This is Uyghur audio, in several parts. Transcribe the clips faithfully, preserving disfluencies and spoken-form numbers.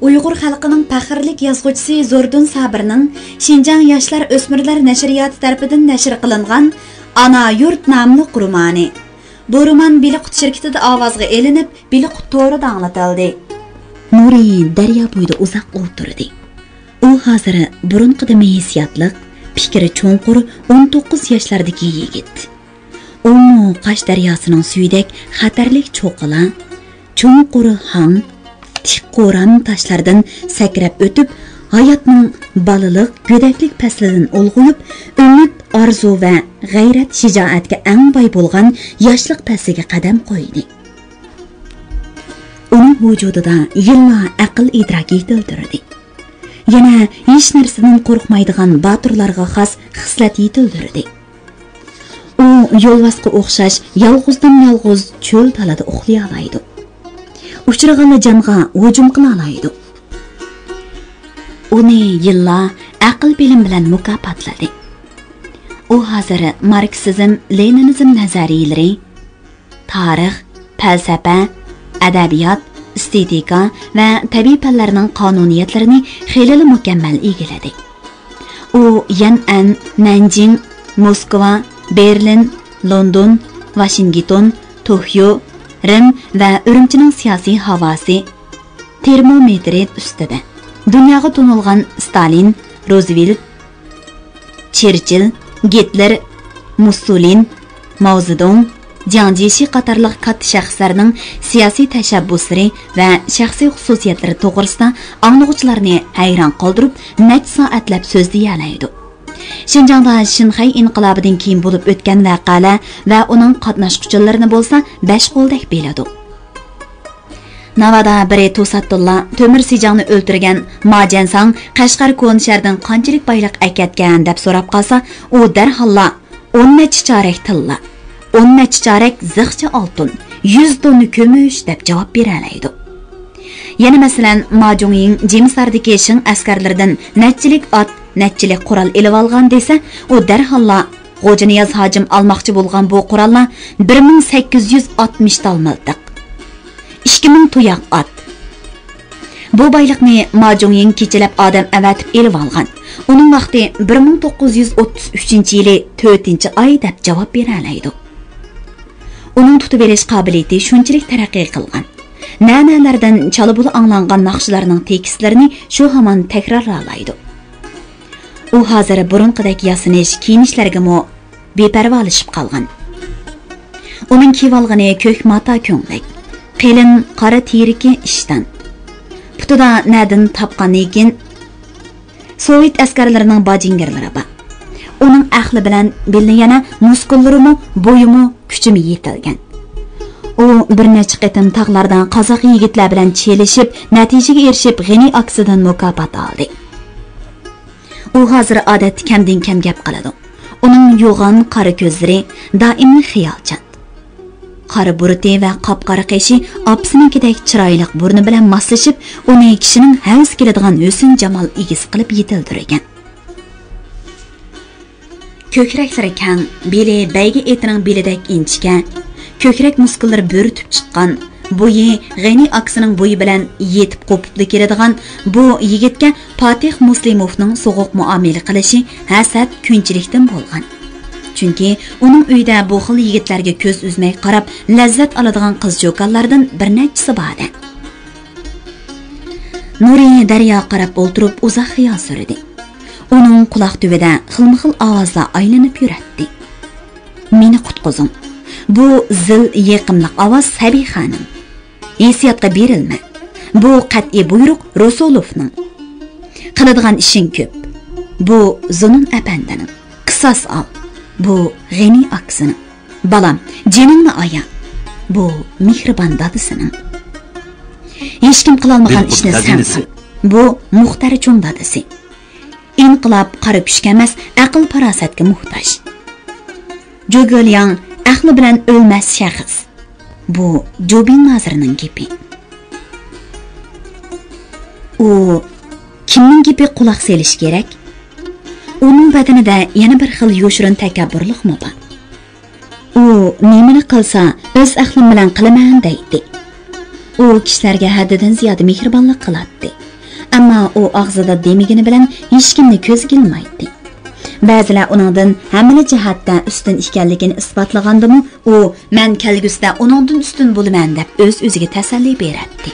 ئۇيغۇر خەلقىنىڭ پەخىرلىك يازغۇچىسى زوردۇن سابىرنىڭ شىنجاڭ ياشلار ئۆسمۈرلەر نەشرىياتى تەرىپىدىن نەشر قىلىنغان ئانا يۇرت ناملىق رومانى. بۇ رومان بېلىققۇت شىركىتىدە ئاۋازغا ئېلىنىپ، بېلىققۇت تورىدا ئاڭلىتىلدى. نۇرى دەريا بويىدا ئۇزاق ئولتۇردى. ئۇ ھازىر بۇرۇنقىدىنمۇ ھېسسىياتلىق، پىكرى چوڭقۇر، ئون توققۇز ياشلاردىكى يىگىت. ئۇمۇ قاش دەرياسىنىڭ سۈيىدەك خەتەرلىك چوققىلا، چوڭقۇر ھاڭ، تىك قورام تاشلاردىن سەكرەپ ئۆتۈپ، ھاياتنىڭ بالىلىق، گۆدەكلىك پەسلىدىن ئۇلغىيىپ، ئۈمىد، ئارزۇ ۋە غەيرەت، شىجائەتكە ئەڭ باي بولغان ياشلىق پەسلىگە قەدەم قويدى. ئۇنىڭ ۋۇجۇدىدا يىللار ئەقىل ئىدراك يېتىلدۈردى. يەنە ھېچ نەرسىدىن قورقمايدىغان باتۇرلارغا خاس خىسلەت يېتىلدۈردى. ئۇ يولۋاسقا ئوخشاش يالغۇزدىن يالغۇز چۆل دالىدا ئۇخلىيالايدۇ. ئۇچرىغانلا جانغا ھۇجۇم قىلالايدۇ. ئۇنى يىللار ئەقىل بىلىم بىلەن مۇكاپاتلىدى. ئۇ ھازىر ماركسىزم، لېنىنىزم نەزەرىيىلىرى، تارىخ، پەلسەپە، ئەدەبىيات، ئېستېتىكا ۋە تەبىئىي پەنلەرنىڭ قانۇنىيەتلىرىنى خېلىلا مۇكەممەل ئىگىلىدى. ئۇ يەنئەن، نەنجىڭ، موسكۋا، بېرلىن، لوندون، ۋاشىنگتون، توكيو، رىم ۋە ئۈرۈمچىنىڭ سىياسىي ھاۋاسى، تېرمومېتىرى ئۈستىدە دۇنياغا تونۇلغان ستالىن، روزۋېلت، چېرچىل، گىتلېر، مۇسسولىن، ماۋزېدۇڭ، جياڭ جيېشى قاتارلىق كاتتا شەخسلەرنىڭ سىياسىي تەشەببۇسلىرى ۋە شەخسىي خۇسۇسىيەتلىرى توغرىسىدا ئاڭلىغۇچىلارنى ھەيران قالدۇرۇپ، نەچچە سائەتلەپ سۆزلىيەلەيدۇ. شىنجاڭدا شىنخەي ئىنقىلابىدىن كېيىن بولۇپ ئۆتكەن ۋەقەلەر ۋە ئۇنىڭ قاتناشقۇچىلىرىنى بولسا بەش قولدەك بىلىدۇ. ناۋادا بىرى توساتتىنلا تۆمۈر سىجاڭنى ئۆلتۈرگەن ما جەنساڭ قەشقەر كونا شەھىرىدىن قانچىلىك بايلىق ئەكەتكەن دەپ سوراپ قالسا، ئۇ دەرھاللا ئون نەچچە چارەك تىللا، ئون نەچچە چارەك زىخچە ئالتۇن، يۈز توننا كۈمۈش دەپ جاۋاب بېرەلەيدۇ. يەنە مەسىلەن، ما جۇڭيىڭ جىمىساردىكى شىڭ ئەسكەرلىرىدىن نەچچىلىك ئات، نەچچىلىك قورال ئېلىۋالغان دېسە، ئۇ دەرھاللا غوجىنىياز ھاجىم ئالماقچى بولغان بۇ قوراللار بىر مىڭ سەككىز يۈز ئاتمىش تال مىلتىق، ئىككى مىڭ تۇياق ئات. بۇ بايلىقنى ما جۇڭيىڭ كېچىلەپ ئادەم ئەۋەتىپ ئېلىۋالغان. ئۇنىڭ ۋاقتى بىر مىڭ توققۇز يۈز ئوتتۇز ئۈچىنچى يىلى تۆتىنچى ئاي دەپ جاۋاب بېرەلەيدۇ. ئۇنىڭ تۇتۇۋېلىش قابىلىيىتى شۇنچىلىك تەرەققىي قىلغان. نەنەلەردىن چالا-بۇلا ئاڭلانغان ناخشىلارنىڭ تېكىستلىرىنى شۇ ھامان تەكرارلايدۇ. ئۇ ھازىر بۇرۇنقىدەك ياسىنىش، كىيىنىشلەرگىمۇ بىپەرۋالىشىپ قالغان. ئۇنىڭ كىيىۋالغىنى كۆك ماتا كۆڭلەك، قېلىن قارا تېرىكى ئىشتان. پۇتىدا نەدىن تاپقان ئىكەن؟ سوۋېت ئەسكەرلىرىنىڭ باجىنگىرلىرى بار. ئۇنىڭ ئەقلى بىلەن بىللە يەنە مۇسكۇللىرىمۇ، بويىمۇ، كۈچىمۇ يېتىلگەن. ئۇ بىر نەچچە قېتىم تاغلاردا قازاق يىگىتلەر بىلەن چېلىشىپ، نەتىجىگە ئېرىشىپ، غېنى ئاكىسىدىن مۇكاپات ئالدى. ئۇ ھازىر ئادەتتە كەمدىن كەم گەپ قىلىدۇ. ئۇنىڭ يوغان قارا كۆزلىرى دائىملا خىيالچان. قارا بۇرۇتى ۋە قاپقارا قېشى ئاپىسىنىڭكىدەك چىرايلىق بۇرنى بىلەن ماسلىشىپ، ئۇنى كىشىنىڭ ھەۋىسى كېلىدىغان ھۆسن جامال ئىگىسى قىلىپ يېتىلدۈرگەن. كۆكرەكلىرى كەڭ، بېلى بەيگە ئېتىنىڭ بېلىدەك ئىنچىكە، كۆكرەك مۇسكۇللىرى بۆرتۈپ چىققان، بويى غېنى ئاكىسىنىڭ بويى بىلەن يېتىپ قوپۇپلا كېلىدىغان بۇ يىگىتكە پاتىخ مۇسلىموفنىڭ سوغۇق مۇئامىلە قىلىشى ھەسەت، كۈنچىلىكتىن بولغان. چۈنكى ئۇنىڭ ئۆيىدە بۇ خىل يىگىتلەرگە كۆز ئۈزمەي قاراپ لەززەت ئالىدىغان قىز-چوكانلاردىن بىر نەچچىسى باردى. نۇرى دەرياغا قاراپ ئولتۇرۇپ ئۇزاق خىيال سۈردى. ئۇنىڭ قۇلاق تۈۋىدە خىلمۇخىل ئاۋازلار ئايلىنىپ يۈرەتتى. مېنى قۇتقۇزۇڭ. بۇ زىل يېقىملىق ئاۋاز سەبىخەنىڭ. ھېسسىياتقا بېرىلمە. بۇ قەتئىي بۇيرۇق رۇسۇلوفنىڭ. قىلىدىغان ئىشىڭ كۆپ. بۇ زۇنۇن ئەپەندىنىڭ. قىساس ئال. بۇ غېنى ئاكىسىنىڭ. بالام، جېنىڭنى ئايا. بۇ مېھرىبان دادىسىنىڭ. ھېچكىم قىلالمىغان ئىشنى سەن قىل. بۇ مۇختەر چوڭ دادىسى. ئىنقىلاب قارا كۈچكە ئەمەس، ئەقىل-پاراسەتكە موھتاج. جۇگېلياڭ ئەقلى بىلەن ئۆلمەس شەخس. بۇ جۇبىن نازىرنىڭ گېپى. ئۇ كىمنىڭ گېپىگە قۇلاق سېلىش كېرەك؟ ئۇنىڭ بەدىنىدە يەنە بىر خىل يوشۇرۇن تەكەببۇرلۇقمۇ بار. ئۇ نېمىنى قىلسا، ئۆز ئەقلىم بىلەن قىلىمەن دەيتتى. ئۇ كىشىلەرگە ھەددىدىن زىيادە مېھرىبانلىق قىلاتتى. ئەمما ئۇ ئاغزىدا دېمىگىنى بىلەن ھېچكىمنى كۆزگە ئىلمايتتى. بەزىلەر ئۇنىڭدىن ھەممىلا جەھەتتە ئۈستۈن ئىكەنلىكىنى ئىسپاتلىغاندىمۇ، ئۇ مەن كەلگۈسىدە ئۇنىڭدىن ئۈستۈن بولىمەن دەپ ئۆز-ئۆزىگە تەسەللى بېرەتتى.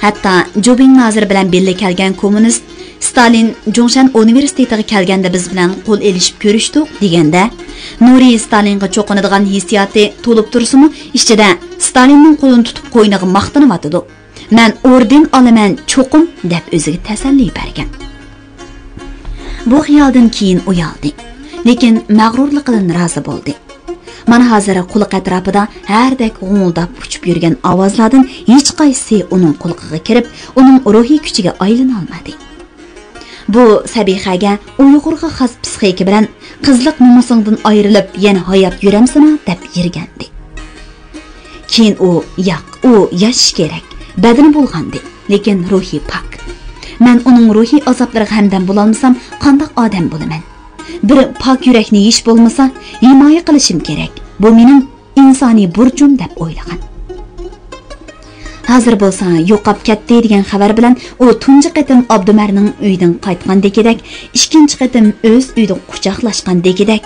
ھەتتا جۇبىڭ نازىرى بىلەن بىللە كەلگەن كوممۇنىست ستالىن جۇڭشەن ئۇنىۋېرسىتېتىغا كەلگەندە بىز بىلەن قول ئېلىشىپ كۆرۈشتۇق دېگەندە، نۇرى ستالىنغا چوقۇنىدىغان ھېسسىياتى تولۇپ تۇرسىمۇ، ئىچىدە ستالىننىڭ قولىنى تۇتۇپ قوينىغا ماختىنىۋاتىدۇ. مەن ئوردېن ئالىمەن چوقۇم دەپ ئۆزىگە تەسەللى بەرگەن. بۇ خىيالدىن كېيىن ئۇيالدى، لېكىن مەغرۇرلۇقىدىن رازى بولدى. مانا ھازىر قۇلىقى ئەتراپىدا ھەردەك غۇڭۇلداپ ئۇچۇپ يۈرگەن ئاۋازلاردىن ھېچقايسىسى ئۇنىڭ قۇلىقىغا كىرىپ، ئۇنىڭ روھىي كۈچىگە ئايلىنالمىدى. بۇ سەبىخەگە ئۇيغۇرغا خاس پىسخىكا بىلەن «قىزلىق نومۇسۇڭدىن ئايرىلىپ يەنە ھايات يۈرەمسىنا؟» دەپ يىرگەندى. كېيىن ئۇ، ياق، ئۇ ياشىشى كېرەك، بەدىنى بۇلغاندى، لېكىن روھى پاك. مەن ئۇنىڭ روھىي ئازابلىرىغا ھەمدەم بولالمىسام، قانداق ئادەم بولىمەن؟ بىر پاك يۈرەكنى ھېچ بولمىسا ھىمايە قىلىشىم كېرەك. بۇ مېنىڭ ئىنسانىي بۇرچۇم دەپ ئويلىغان. ھازىر بولسا يوقاپ كەتتى دېگەن خەۋەر بىلەن ئۇ تۇنجى قېتىم ئابدۇمەرنىڭ ئۆيىدىن قايتقاندىكىدەك، ئىككىنچى قېتىم ئۆز ئۆيىدە قۇچاقلاشقاندىكىدەك،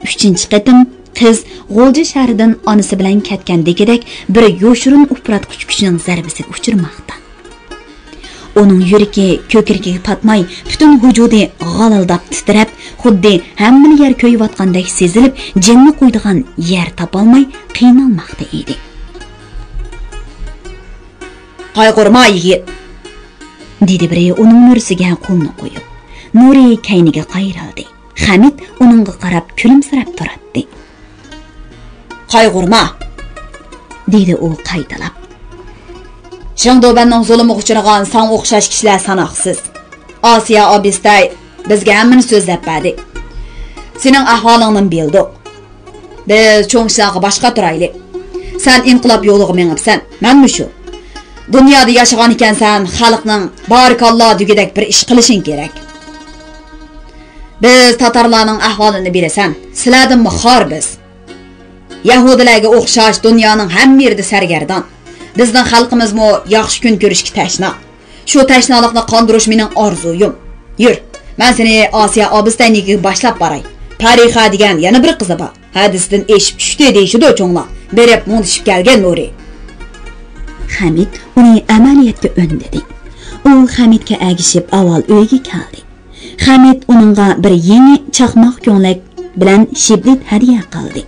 ئۈچىنچى قېتىم قىز غۇلجا شەھىرىدىن ئانىسى بىلەن كەتكەندىكىدەك بىر يوشۇرۇن ئۇپراتقۇچ كۈچنىڭ زەربىسىگە ئۇچرىماقتا. ئۇنىڭ يۈرىكى كۆكرىكىگە پاتماي، پۈتۈن ۋۇجۇدى غالىلداپ تىترەپ، خۇددى ھەممىلا يەر كۆيۈۋاتقاندەك سېزىلىپ، جېنىنى قويىدىغان يەر تاپالماي قىينالماقتا ئىدى. «قايغۇرما، يىگىت!» دېدى بىرى ئۇنىڭ مۈرىسىگە قولىنى قويۇپ. نۇرى كەينىگە قايرىلدى. خەمىت ئۇنىڭغا قاراپ كۈلۈمسىرەپ تۇراتتى. «قايغۇرما!» دېدى ئۇ قايتىلاپ. «شېڭدۇبەننىڭ زۇلۇمىغا ئۇچرىغان ساڭا ئوخشاش كىشىلەر ساناقسىز. ئاسىيە ئابىستەي بىزگە ھەممىنى سۆزلەپ بەردى. سېنىڭ ئەھۋالىڭنىمۇ بىلدۇق. بىز چوڭ ئىشلارغا باش قاتۇرايلى. سەن ئىنقىلاب يولىغا مېڭىپسەن، مەنمۇ شۇ. دۇنيادا ياشىغان ئىكەنسەن، خەلقنىڭ بارىكاللا دېگۈدەك بىر ئىش قىلىشىڭ كېرەك. بىز تاتارلارنىڭ ئەھۋالىنى بىلىسەن، سىلەردىنمۇ خار بىز. يەھۇدىيلارغا ئوخشاش دۇنيانىڭ ھەممە يېرىدە سەرگەردان. بىزنىڭ خەلقىمىزمۇ ياخشى كۈن كۆرۈشكە تەشنا. شۇ تەشنالىقنى قاندۇرۇش مېنىڭ ئارزۇيۇم. يۈر، مەن سېنى ئاسىيە ئابىستەينىڭكىگە باشلاپ باراي. پەرىخە دېگەن يەنە بىر قىزى بار. ھەدىسىدىن ئېشىپ چۈشتى دېيىشىدۇ چوڭلار. بېرىپ مۇڭدىشىپ كەلگىن، نۇرى.» خەمىت ئۇنى ئەمەلىيەتكە ئۈندىدى. ئۇ خەمىتكە ئەگىشىپ ئاۋۋال ئۆيگە كەلدى. خەمىت ئۇنىڭغا بىر يېڭى چاقماق كۆڭلەك بىلەن شىبلىت ھەدىيە قىلدى.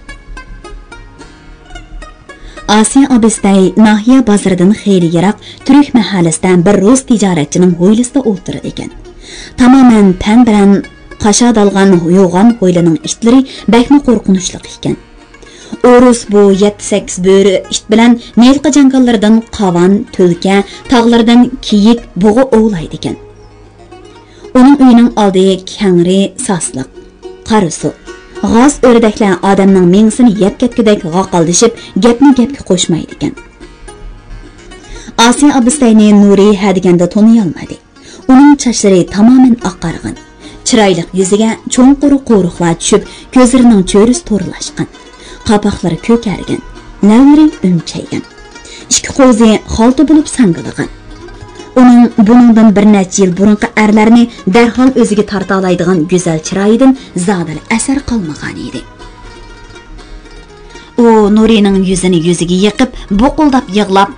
ئاسىيە ئابىستەي ناھىيە بازىرىدىن خېلى يىراق تۈرك مەھەللىسىدە بىر رۇس تىجارەتچىنىڭ ھويلىسىدا ئولتۇرىدىكەن. تامامەن پەن بىلەن قاشادالغان يوغان ھويلىنىڭ ئىتلىرى بەكمۇ قورقۇنچلۇق ئىكەن. ئورۇس بۇ يەتتە-سەككىز بۆرە ئىت بىلەن نىلقا جاڭگاللىرىدىن قاۋان، تۈلكە، تاغلىرىدىن كېيىك، بۇغا ئوۋلايدىكەن. ئۇنىڭ ئۆيىنىڭ ئالدى كەڭرى ساسلىق، قارا سۇ. غاز ئۆردەكلەر ئادەمنىڭ مېڭىسىنى يەپ كەتكۈدەك غاقالدىشىپ، گەپنى گەپكە قوشمايدىكەن. ئاسىيە ئابىستەينى نۇرى ھە دېگەندە تونۇيالمىدى. ئۇنىڭ چاچلىرى تامامەن ئاقارغان. چىرايلىق يۈزىگە چوڭقۇر قورۇقلار چۈشۈپ، كۆزلىرىنىڭ چۆرىسى تورلاشقان. قاپاقلىرى كۆكەرگەن، لەۋلىرى ئۈمچەيگەن. ئىككى قوزى خالتا بولۇپ ساڭگىلىغان. ئۇنىڭ بۇنىڭدىن بىر نەچچە يىل بۇرۇنقى ئەرلەرنى دەرھال ئۆزىگە تارتالايدىغان گۈزەل چىرايىدىن زادىلا ئەسەر قالمىغانىدى. ئۇ نۇرىنىڭ يۈزىنى يۈزىگە يېقىپ، بۇقۇلداپ يىغلاپ،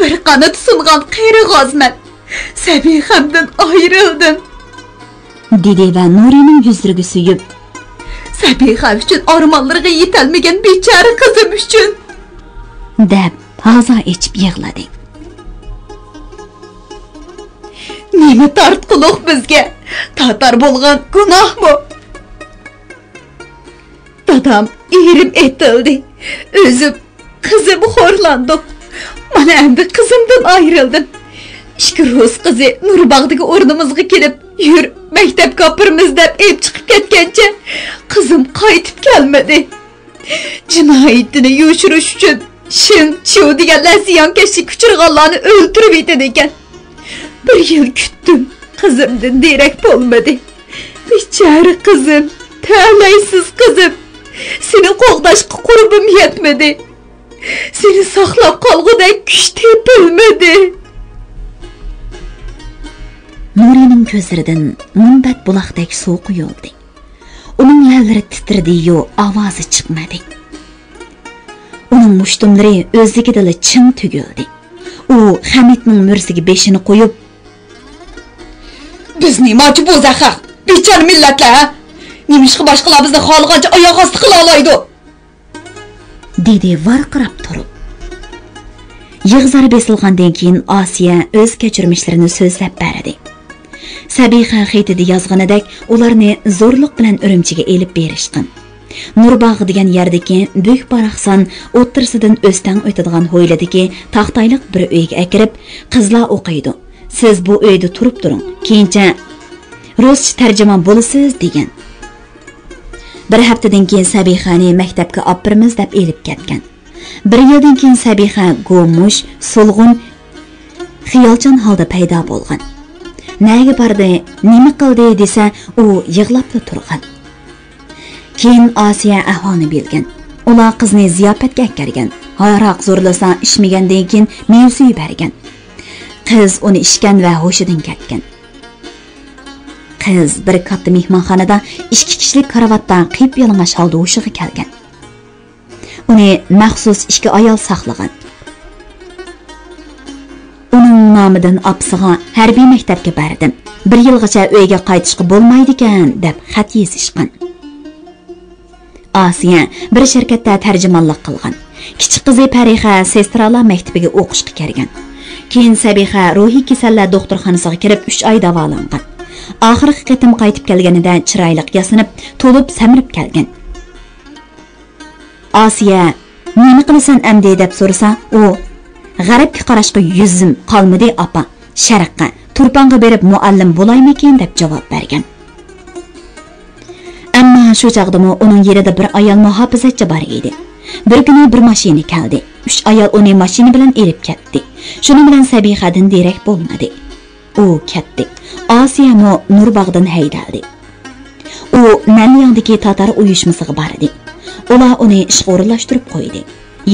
بىر قانىتى سۇنغان قېرى غازمەن. سەبىخەمدىن ئايرىلدىم، دېدى ۋە نۇرىنىڭ يۈزلىرىگە سۆيۈپ، سەبىخەم ئۈچۈن، ئارمانلىرىغا يېتەلمىگەن بىچارە قىزىم ئۈچۈن، دەپ ھازا ئېچىپ يىغلىدى. نېمە تارتقۇلۇق بىزگە؟ تاتار بولغان گۇناھمۇ؟ دادام، ئېرىم ئېتىلدى. ئۆزۈم، قىزىم خورلاندۇق. مانا ئەمدى قىزىمدىن ئايرىلدىم. ئىككى رۇس قىزى نۇرباغدىكى ئورنىمىزغا كېلىپ، يۈر، مەكتەپكە ئاپىرىمىز دەپ ئېلىپ چىقىپ كەتكەنچە، قىزىم قايتىپ كەلمىدى. جىنايىتىنى يوشۇرۇش ئۈچۈن شېڭ چيۇ دېگەنلەر زىيانكەشلىككە ئۇچرىغانلارنى ئۆلتۈرۈۋېتىدىكەن. بىر يىل كۈتتۈم، قىزىمدىن دېرەك بولمىدى. بىچارە قىزىم، تەلەيسىز قىزىم، سېنى قوغداشقا قۇربۇم يەتمىدى. سېنى ساقلاپ قالغۇدەك كۈچ تېپىلمىدى. نۇرىنىڭ كۆزلىرىدىن مۇنبەت بۇلاقتەك سۇ قۇيۇلدى. ئۇنىڭ لەۋلىرى تىترىدى-يۇ، ئاۋازى چىقمىدى. ئۇنىڭ مۇشتۇملىرى ئۆزلۈكىدىنلا چىڭ تۈگۈلدى. ئۇ خەمىتنىڭ مۈرىسىگە بېشىنى قويۇپ، «بىز نېمانچە بوزەك خەق، بىچارە مىللەتلەر، ھە؟ نېمىشقا باشقىلار بىزنى خالىغانچە ئاياغ ئاستى قىلالايدۇ؟» دېدى ۋارقىراپ تۇرۇپ. يىغا زار بېسىلغاندىن كېيىن ئاسىيە ئۆز كەچۈرمىشلىرىنى سۆزلەپ بەردى. سەبىخە خېتىدە يازغىنىدەك، ئۇلارنى زورلۇق بىلەن ئۈرۈمچىگە ئېلىپ بېرىشقان. نۇرباغ دېگەن يەردىكى بۈك-باراقسان، ئوتتۇرىسىدىن ئۆستەڭ ئۆتىدىغان ھويلىدىكى تاختايلىق بىر ئۆيگە ئەكىرىپ، «قىزلار ئوقۇيدۇ، سىز بۇ ئۆيدە تۇرۇپ تۇرۇڭ، كېيىنچە رۇسچە تەرجىمان بولىسىز» دېگەن. بىر ھەپتىدىن كېيىن سەبىخەنى مەكتەپكە ئاپىرىمىز دەپ ئېلىپ كەتكەن. بىر يىلدىن كېيىن سەبىخە گومۇش، سولغۇن، خىيالچان ھالدا پەيدا بولغان. نەگە باردى، نېمە قىلدى دېسە، ئۇ يىغلاپلا تۇرغان. كېيىن ئاسىيە ئەھۋالنى بىلگەن. ئۇلار قىزنى زىياپەتكە ئەكەرگەن. ھاراق زورلىسا ئىچمىگەندىن كېيىن مېۋە سۈيى بەرگەن. قىز ئۇنى ئىچكەن ۋە ھوشىدىن كەتكەن. قىز بىر كاتتا مېھمانخانىدا ئىككى كىشىلىك كارىۋاتتا قىپيالىڭاچ ھالدا ھوشىغا كەلگەن. ئۇنى مەخسۇس ئىككى ئايال ساقلىغان. ئۇنىڭ نامىدىن ئاپىسىغا ھەربىي مەكتەپكە بەردىم، بىر يىلغىچە ئۆيگە قايتىشقا بولمايدىكەن، دەپ خەت يېزىشقان. ئاسىيە بىر شىركەتتە تەرجىمانلىق قىلغان. كىچىك قىزى پەرىخە سېسترالار مەكتىپىگە ئوقۇشقا كىرگەن. كېيىن سەبىخە روھىي كېسەللەر دوختۇرخانىسىغا كىرىپ، ئۈچ ئاي داۋالانغان. ئاخىرقى قېتىم قايتىپ كەلگىنىدە چىرايلىق ياسىنىپ، تولۇپ سەمرىپ كەلگەن. ئاسىيە، «نېمە قىلىسەن ئەمدى؟» دەپ سورىسا، ئۇ، «غەربكە قاراشقا يۈزۈم قالمىدى، ئاپا. شەرققە، تۇرپانغا بېرىپ مۇئەللىم بولايمىكىن؟» دەپ جاۋاب بەرگەن. ئەمما شۇ چاغدىمۇ ئۇنىڭ يېنىدا بىر ئايال مۇھاپىزەتچى بار ئىدى. بىر كۈنى بىر ماشىنا كەلدى. ئۈچ ئايال ئۇنى ماشىنا بىلەن ئېلىپ كەتتى. شۇنىڭ بىلەن سەبىخەدىن دېرەك بولمىدى. ئۇ كەتتى. ئاسىيەمۇ نۇرباغدىن ھەيدەلدى. ئۇ نەنلياڭدىكى تاتار ئۇيۇشمىسىغا باردى. ئۇلار ئۇنى ئىشقا ئورۇنلاشتۇرۇپ قويدى.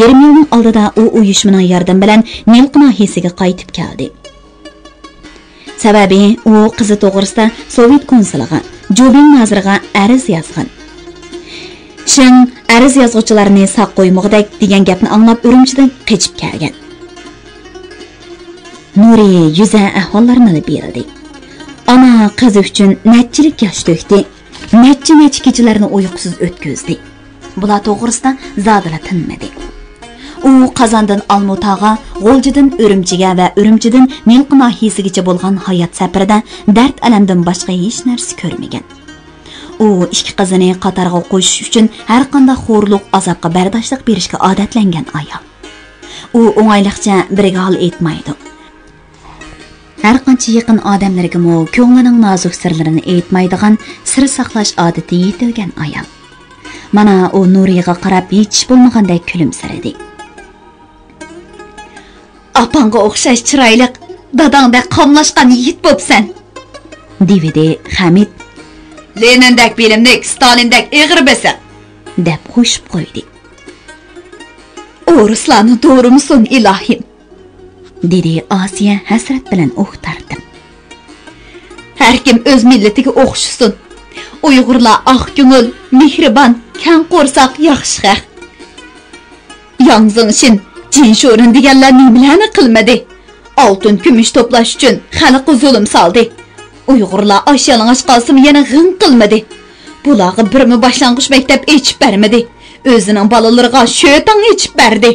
يېرىم يىلنىڭ ئالدىدا ئۇ ئۇيۇشمىنىڭ ياردىمى بىلەن نىلقا ناھىيەسىگە قايتىپ كەلدى. سەۋەبى، ئۇ قىزى توغرىسىدا سوۋېت كونسۇلىغا، جۇبىڭ نازىرىغا ئەرز يازغان. شېڭ ئەرز يازغۇچىلارنى ساق قويمىغۇدەك دېگەن گەپنى ئاڭلاپ ئۈرۈمچىدىن قېچىپ كەلگەن. نۇرى يۈزە ئەھۋاللارنىلا بىلدى. ئانا قىزى ئۈچۈن نەچچىلىك ياش تۆكتى، نەچچە-نەچچە كېچىلەرنى ئۇيقۇسىز ئۆتكۈزدى. بۇلار توغرىسىدا زادىلا تىنمىدى. ئۇ قازاندىن ئالمۇتاغا، غۇلجىدىن ئۈرۈمچىگە ۋە ئۈرۈمچىدىن نىلقا ناھىيەسىگىچە بولغان ھايات سەپىرىدە دەرد-ئەلەمدىن باشقا ھېچ نەرسە كۆرمىگەن. ئۇ ئىككى قىزىنى قاتارغا قوشۇش ئۈچۈن ھەرقانداق خورلۇق، ئازابقا بەرداشلىق بېرىشكە ئادەتلەنگەن ئايال. ئۇ ئوڭايلىقچە بىرىگە ھال ئېيتمايدۇ. ھەرقانچە يېقىن ئادەملىرىگىمۇ كۆڭلىنىڭ نازۇك سىرلىرىنى ئېيتمايدىغان، سىر ساقلاش ئادىتى يېتىلگەن ئايال. مانا ئۇ نۇرىغا قاراپ ھېچ بولمىغاندەك كۈلۈمسىرىدى. «ئاپاڭغا ئوخشاش چىرايلىق، داداڭدەك قاملاشقان يىگىت بوپسەن!» دېۋىدى خەمىت. «لېنىندەك بىلىملىك، ستالىندەك ئېغىر بېسىق!» دەپ قوشۇپ قويدى. «ئورۇسلارنى دورىمىسۇن، ئىلاھىم!» دېدى ئاسىيە ھەسرەت بىلەن ئۇھ تارتىپ. «ھەركىم ئۆز مىللىتىگە ئوخشىسۇن! ئۇيغۇرلار ئاق كۆڭۈل، مېھرىبان، كەڭ قورساق، ياخشى خەق. ياڭ زېڭشىن، جىن شورېن دېگەنلەر نېمىلەرنى قىلمىدى؟ ئالتۇن، كۈمۈش توپلاش ئۈچۈن خەلققە زۇلۇم سالدى. ئۇيغۇرلار ئاچ يالىڭاچ قالسىمۇ يەنە غىڭ قىلمىدى. بۇلارغا بىرمۇ باشلانغۇچ مەكتەپ ئېچىپ بەرمىدى. ئۆزىنىڭ بالىلىرىغا شۆتاڭ ئېچىپ بەردى.»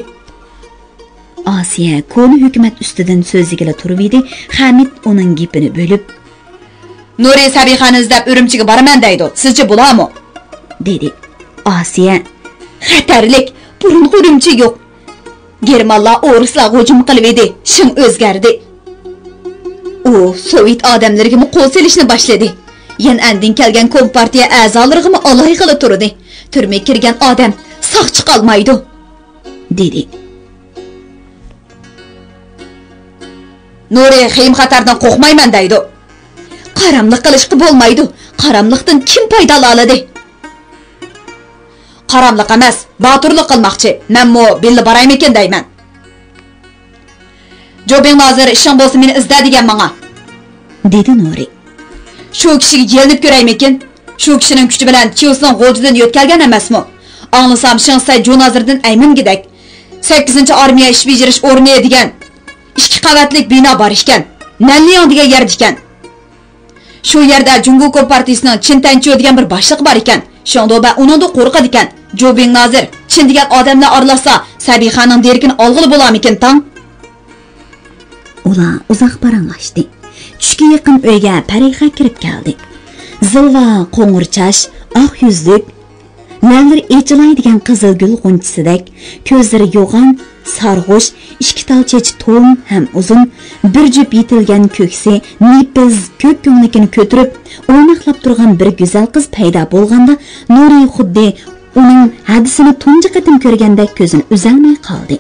ئاسىيە كونا ھۆكۈمەت ئۈستىدىن سۆزلىگىلى تۇرۇۋىدى، خەمىت ئۇنىڭ گېپىنى بۆلۈپ، «نۇرى سەبىخەنى ئىزدەپ ئۈرۈمچىگە بارىمەن دەيدۇ، سىزچە بولامۇ؟» دېدى. ئاسىيە، «خەتەرلىك، بۇرۇنقى ئۈرۈمچى يوق. گېرمانلار ئورۇسلارغا ھۇجۇم قىلىۋىدى، شېڭ ئۆزگەردى. ئۇ سوۋېت ئادەملىرىگىمۇ قول سېلىشنى باشلىدى. يەنئەندىن كەلگەن كومپارتىيە ئەزالىرىغىمۇ ئالايغىلى تۇردى. تۈرمىگە كىرگەن ئادەم ساق چىقالمايدۇ.» دېدى. «نۇرى خېيىم-خەتەردىن قورقمايمەن دەيدۇ.» «قاراملىق قىلىشقا بولمايدۇ. قاراملىقتىن كىم پايدىلىنالىدى؟» «قاراملىق ئەمەس، باتۇرلۇق قىلماقچى. مەنمۇ بىللە بارايمىكىن دەيمەن.» «جوبىڭ نازىر، ئىشىڭ بولسا مېنى ئىزدە دېگەن ماڭا.» دېدى نۇرى. شۇ كىشىگە يېلىنىپ كۆرەيمىكىن؟ شۇ كىشىنىڭ كۈچى بىلەن چيۇسىنىڭ غۇلجىدىن يۆتكەلگەن ئەمەسمۇ؟ ئاڭلىسام، شېڭسەي جۇ نازىرىدىن ئەيمىنگۈدەك. سەككىزىنچى ئارمىيە ئىش بېجىرىش ئورنى دېگەن ئىككى قەۋەتلىك بىنا بار ئىكەن. نەنلياڭ دېگەن يەردە ئىكەن. شۇ يەردە جۇڭگو كومپارتىيىسىنىڭ چىن تەنچيۇ دېگەن بىر باشلىقى بار ئىكەن. شېڭدۇبە ئۇنىڭدىن قورقىدىكەن. جۇبىڭ نازىر، چىن دېگەن ئادەملەر ئارىلاشسا، سەبىخەنىڭ دېرىكىنى ئالغىلى بولامىكىن تاڭ؟ ئۇلار ئۇزاق پاراڭلاشتى. چۈشكە يېقىن ئۆيگە پەرىخە كىرىپ كەلدى. زىلۋا قوڭۇر چاچ، ئاق يۈزلۈك، لەۋلىرى ئېچىلاي دېگەن قىزىل گۈل غۇنچىسىدەك، كۆزلىرى يوغان، سارغۇش، ئىككى تال چېچى توم ھەم ئۇزۇن، بىر جۈپ يېتىلگەن كۆكسى نېپىز كۆك كۆڭلىكىنى كۆتۈرۈپ، ئويناقلاپ تۇرغان بىر گۈزەل قىز پەيدا بولغاندا، نۇرى خۇددى ئۇنىڭ ھەدىسىنى تۇنجى قېتىم كۆرگەندەك كۆزىنى ئۈزەلمەي قالدى.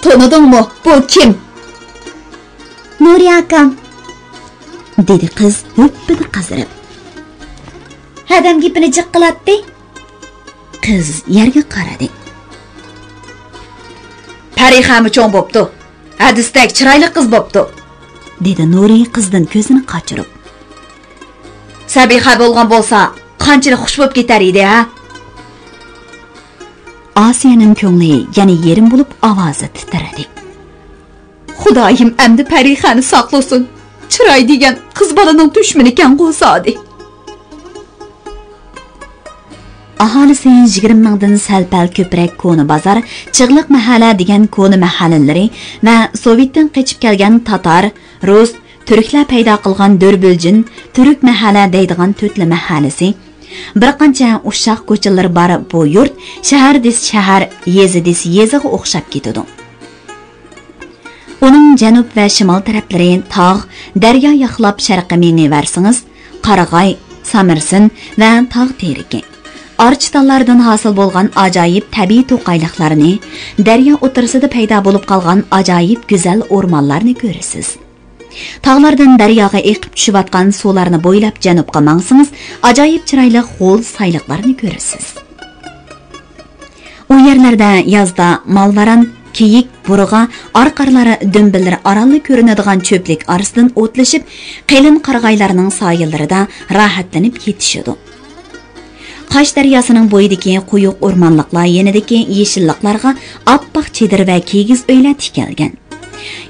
تونۇدۇڭمۇ؟ بۇ كىم؟ نۇرى ئاكام، دېدى قىز ھۈپپىدە قىزىرىپ. ھەدەم گېپىنى جىق قىلاتتى. قىز يەرگە قارىدى. پەرىخەمۇ چوڭ بوپتۇ. ھەدىستەك چىرايلىق قىز بوپتۇ، دېدى نۇرى قىزدىن كۆزىنى قاچۇرۇپ. سەبىخە بولغان بولسا، قانچىلىك خۇش بوپ كېتەر ئىدى، ھە؟ ئاسىيەنىڭ كۆڭلى يەنە يېرىم بولۇپ، ئاۋازى تىترىدى. خۇدايىم، ئەمدى پەرىخەنى ساقلىسۇن. چىراي دېگەن قىز بالىنىڭ دۈشمىنىكەنغۇ زادى. ئاھالىسى يىگىرمە مىڭدىن سەل-پەل كۆپرەك كونا بازار، چىغلىق مەھەللە دېگەن كونا مەھەللىلىرى ۋە سوۋېتتىن قېچىپ كەلگەن تاتار، رۇس، تۈركلەر پەيدا قىلغان دۆربۈلجىن، تۈرك مەھەللە دەيدىغان تۆتلا مەھەللىسى، بىر قانچە ئۇششاق كوچىلىرى بار بۇ يۇرت شەھەر دېسە شەھەر، يېزا دېسە يېزىغا ئوخشاپ كېتىدۇ. ئۇنىڭ جەنۇب ۋە شىمال تەرەپلىرى تاغ، دەريا ياقلاپ شەرققە مېڭىۋەرسىڭىز، قارىغاي، سامىرسىن ۋە تاغ تېرىكى، ئارچا تاللاردىن ھاسىل بولغان ئاجايىپ تەبىئىي توقايلىقلارنى، دەريا ئوتتۇرىسىدا پەيدا بولۇپ قالغان ئاجايىپ گۈزەل ئورمانلارنى كۆرىسىز. تاغلاردىن دەرياغا ئېقىپ چۈشۈۋاتقان سۇلارنى بويلاپ جەنۇبقا ماڭسىڭىز، ئاجايىپ چىرايلىق غول سايلىقلارنى كۆرىسىز. ئۇ يەرلەردە يازدا مالۋاران، كېيىك، بۇرغا، ئارقارلار دۈمبىلىرى ئارانلا كۆرۈنىدىغان چۆپلۈك ئارىسىدىن ئوتلىشىپ، قېلىن قارىغايلارنىڭ سايىلىرىدا راھەتلىنىپ يېتىشىدۇ. قاش دەرياسىنىڭ بويىدىكى قويۇق ئورمانلىقلار يېنىدىكى يېشىللىقلارغا ئاپئاق چېدىر ۋە كىگىز ئۆيلەر تىكىلگەن.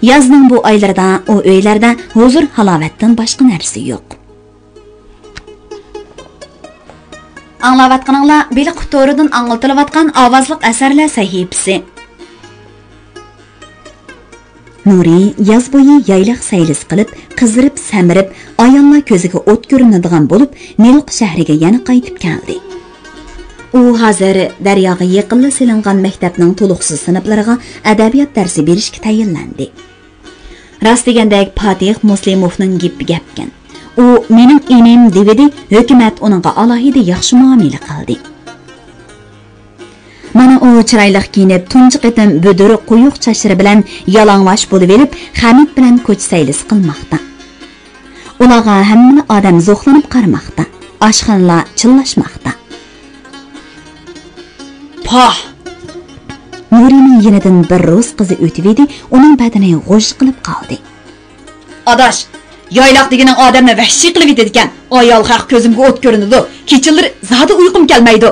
يازنىڭ بۇ ئايلىرىدا ئۇ ئۆيلەردە ھۇزۇر-ھالاۋەتتىن باشقا نەرسە يوق. ئاڭلاۋاتقىنىڭلار بېلىق تورىدىن ئاڭلىتىلىۋاتقان ئاۋازلىق ئەسەرلەر سەھىپىسى. نۇرى ياز بويى يايلاق سەيلىسى قىلىپ، قىزىرىپ، سەمرىپ، ئاياللار كۆزىگە ئوت كۆرۈنىدىغان بولۇپ، نىلقا شەھىرىگە يەنە قايتىپ كەلدى. ئۇ ھازىر دەرياغا يېقىنلا سېلىنغان مەكتەپنىڭ تولۇقسىز سىنىپلىرىغا ئەدەبىيات دەرسى بېرىشكە تەيىنلەندى. راست دېگەندەك، پاتىخ مۇسلىموفنىڭ گېپى گەپكەن. ئۇ مېنىڭ ئىنىم دېۋىدى، ھۆكۈمەت ئۇنىڭغا ئالاھىدە ياخشى مۇئامىلە قىلدى. مانا ئۇ چىرايلىق كىيىنىپ، تۇنجى قېتىم بۈدۈر قويۇق چاچلىرى بىلەن يالاڭۋاش بولۇۋېلىپ، خەمىت بىلەن كوچا سەيلىسى قىلماقتا. ئۇلارغا ھەممىلا ئادەم زوقلىنىپ قارىماقتا، ئاشخانىلار چىللاشماقتا. پاھ! نۇرىنىڭ يېنىدىن بىر رۇس قىزى ئۆتۈۋىدى، ئۇنىڭ بەدىنى غۇژ قىلىپ قالدى. ئاداش، يايلاق دېگىنىڭ ئادەمنى ۋەھشىي قىلىۋېتىدىكەن. ئايال خەق كۆزۈمگە ئوت كۆرۈنىدۇ. كېچىلىرى زادى ئۇيقۇم كەلمەيدۇ.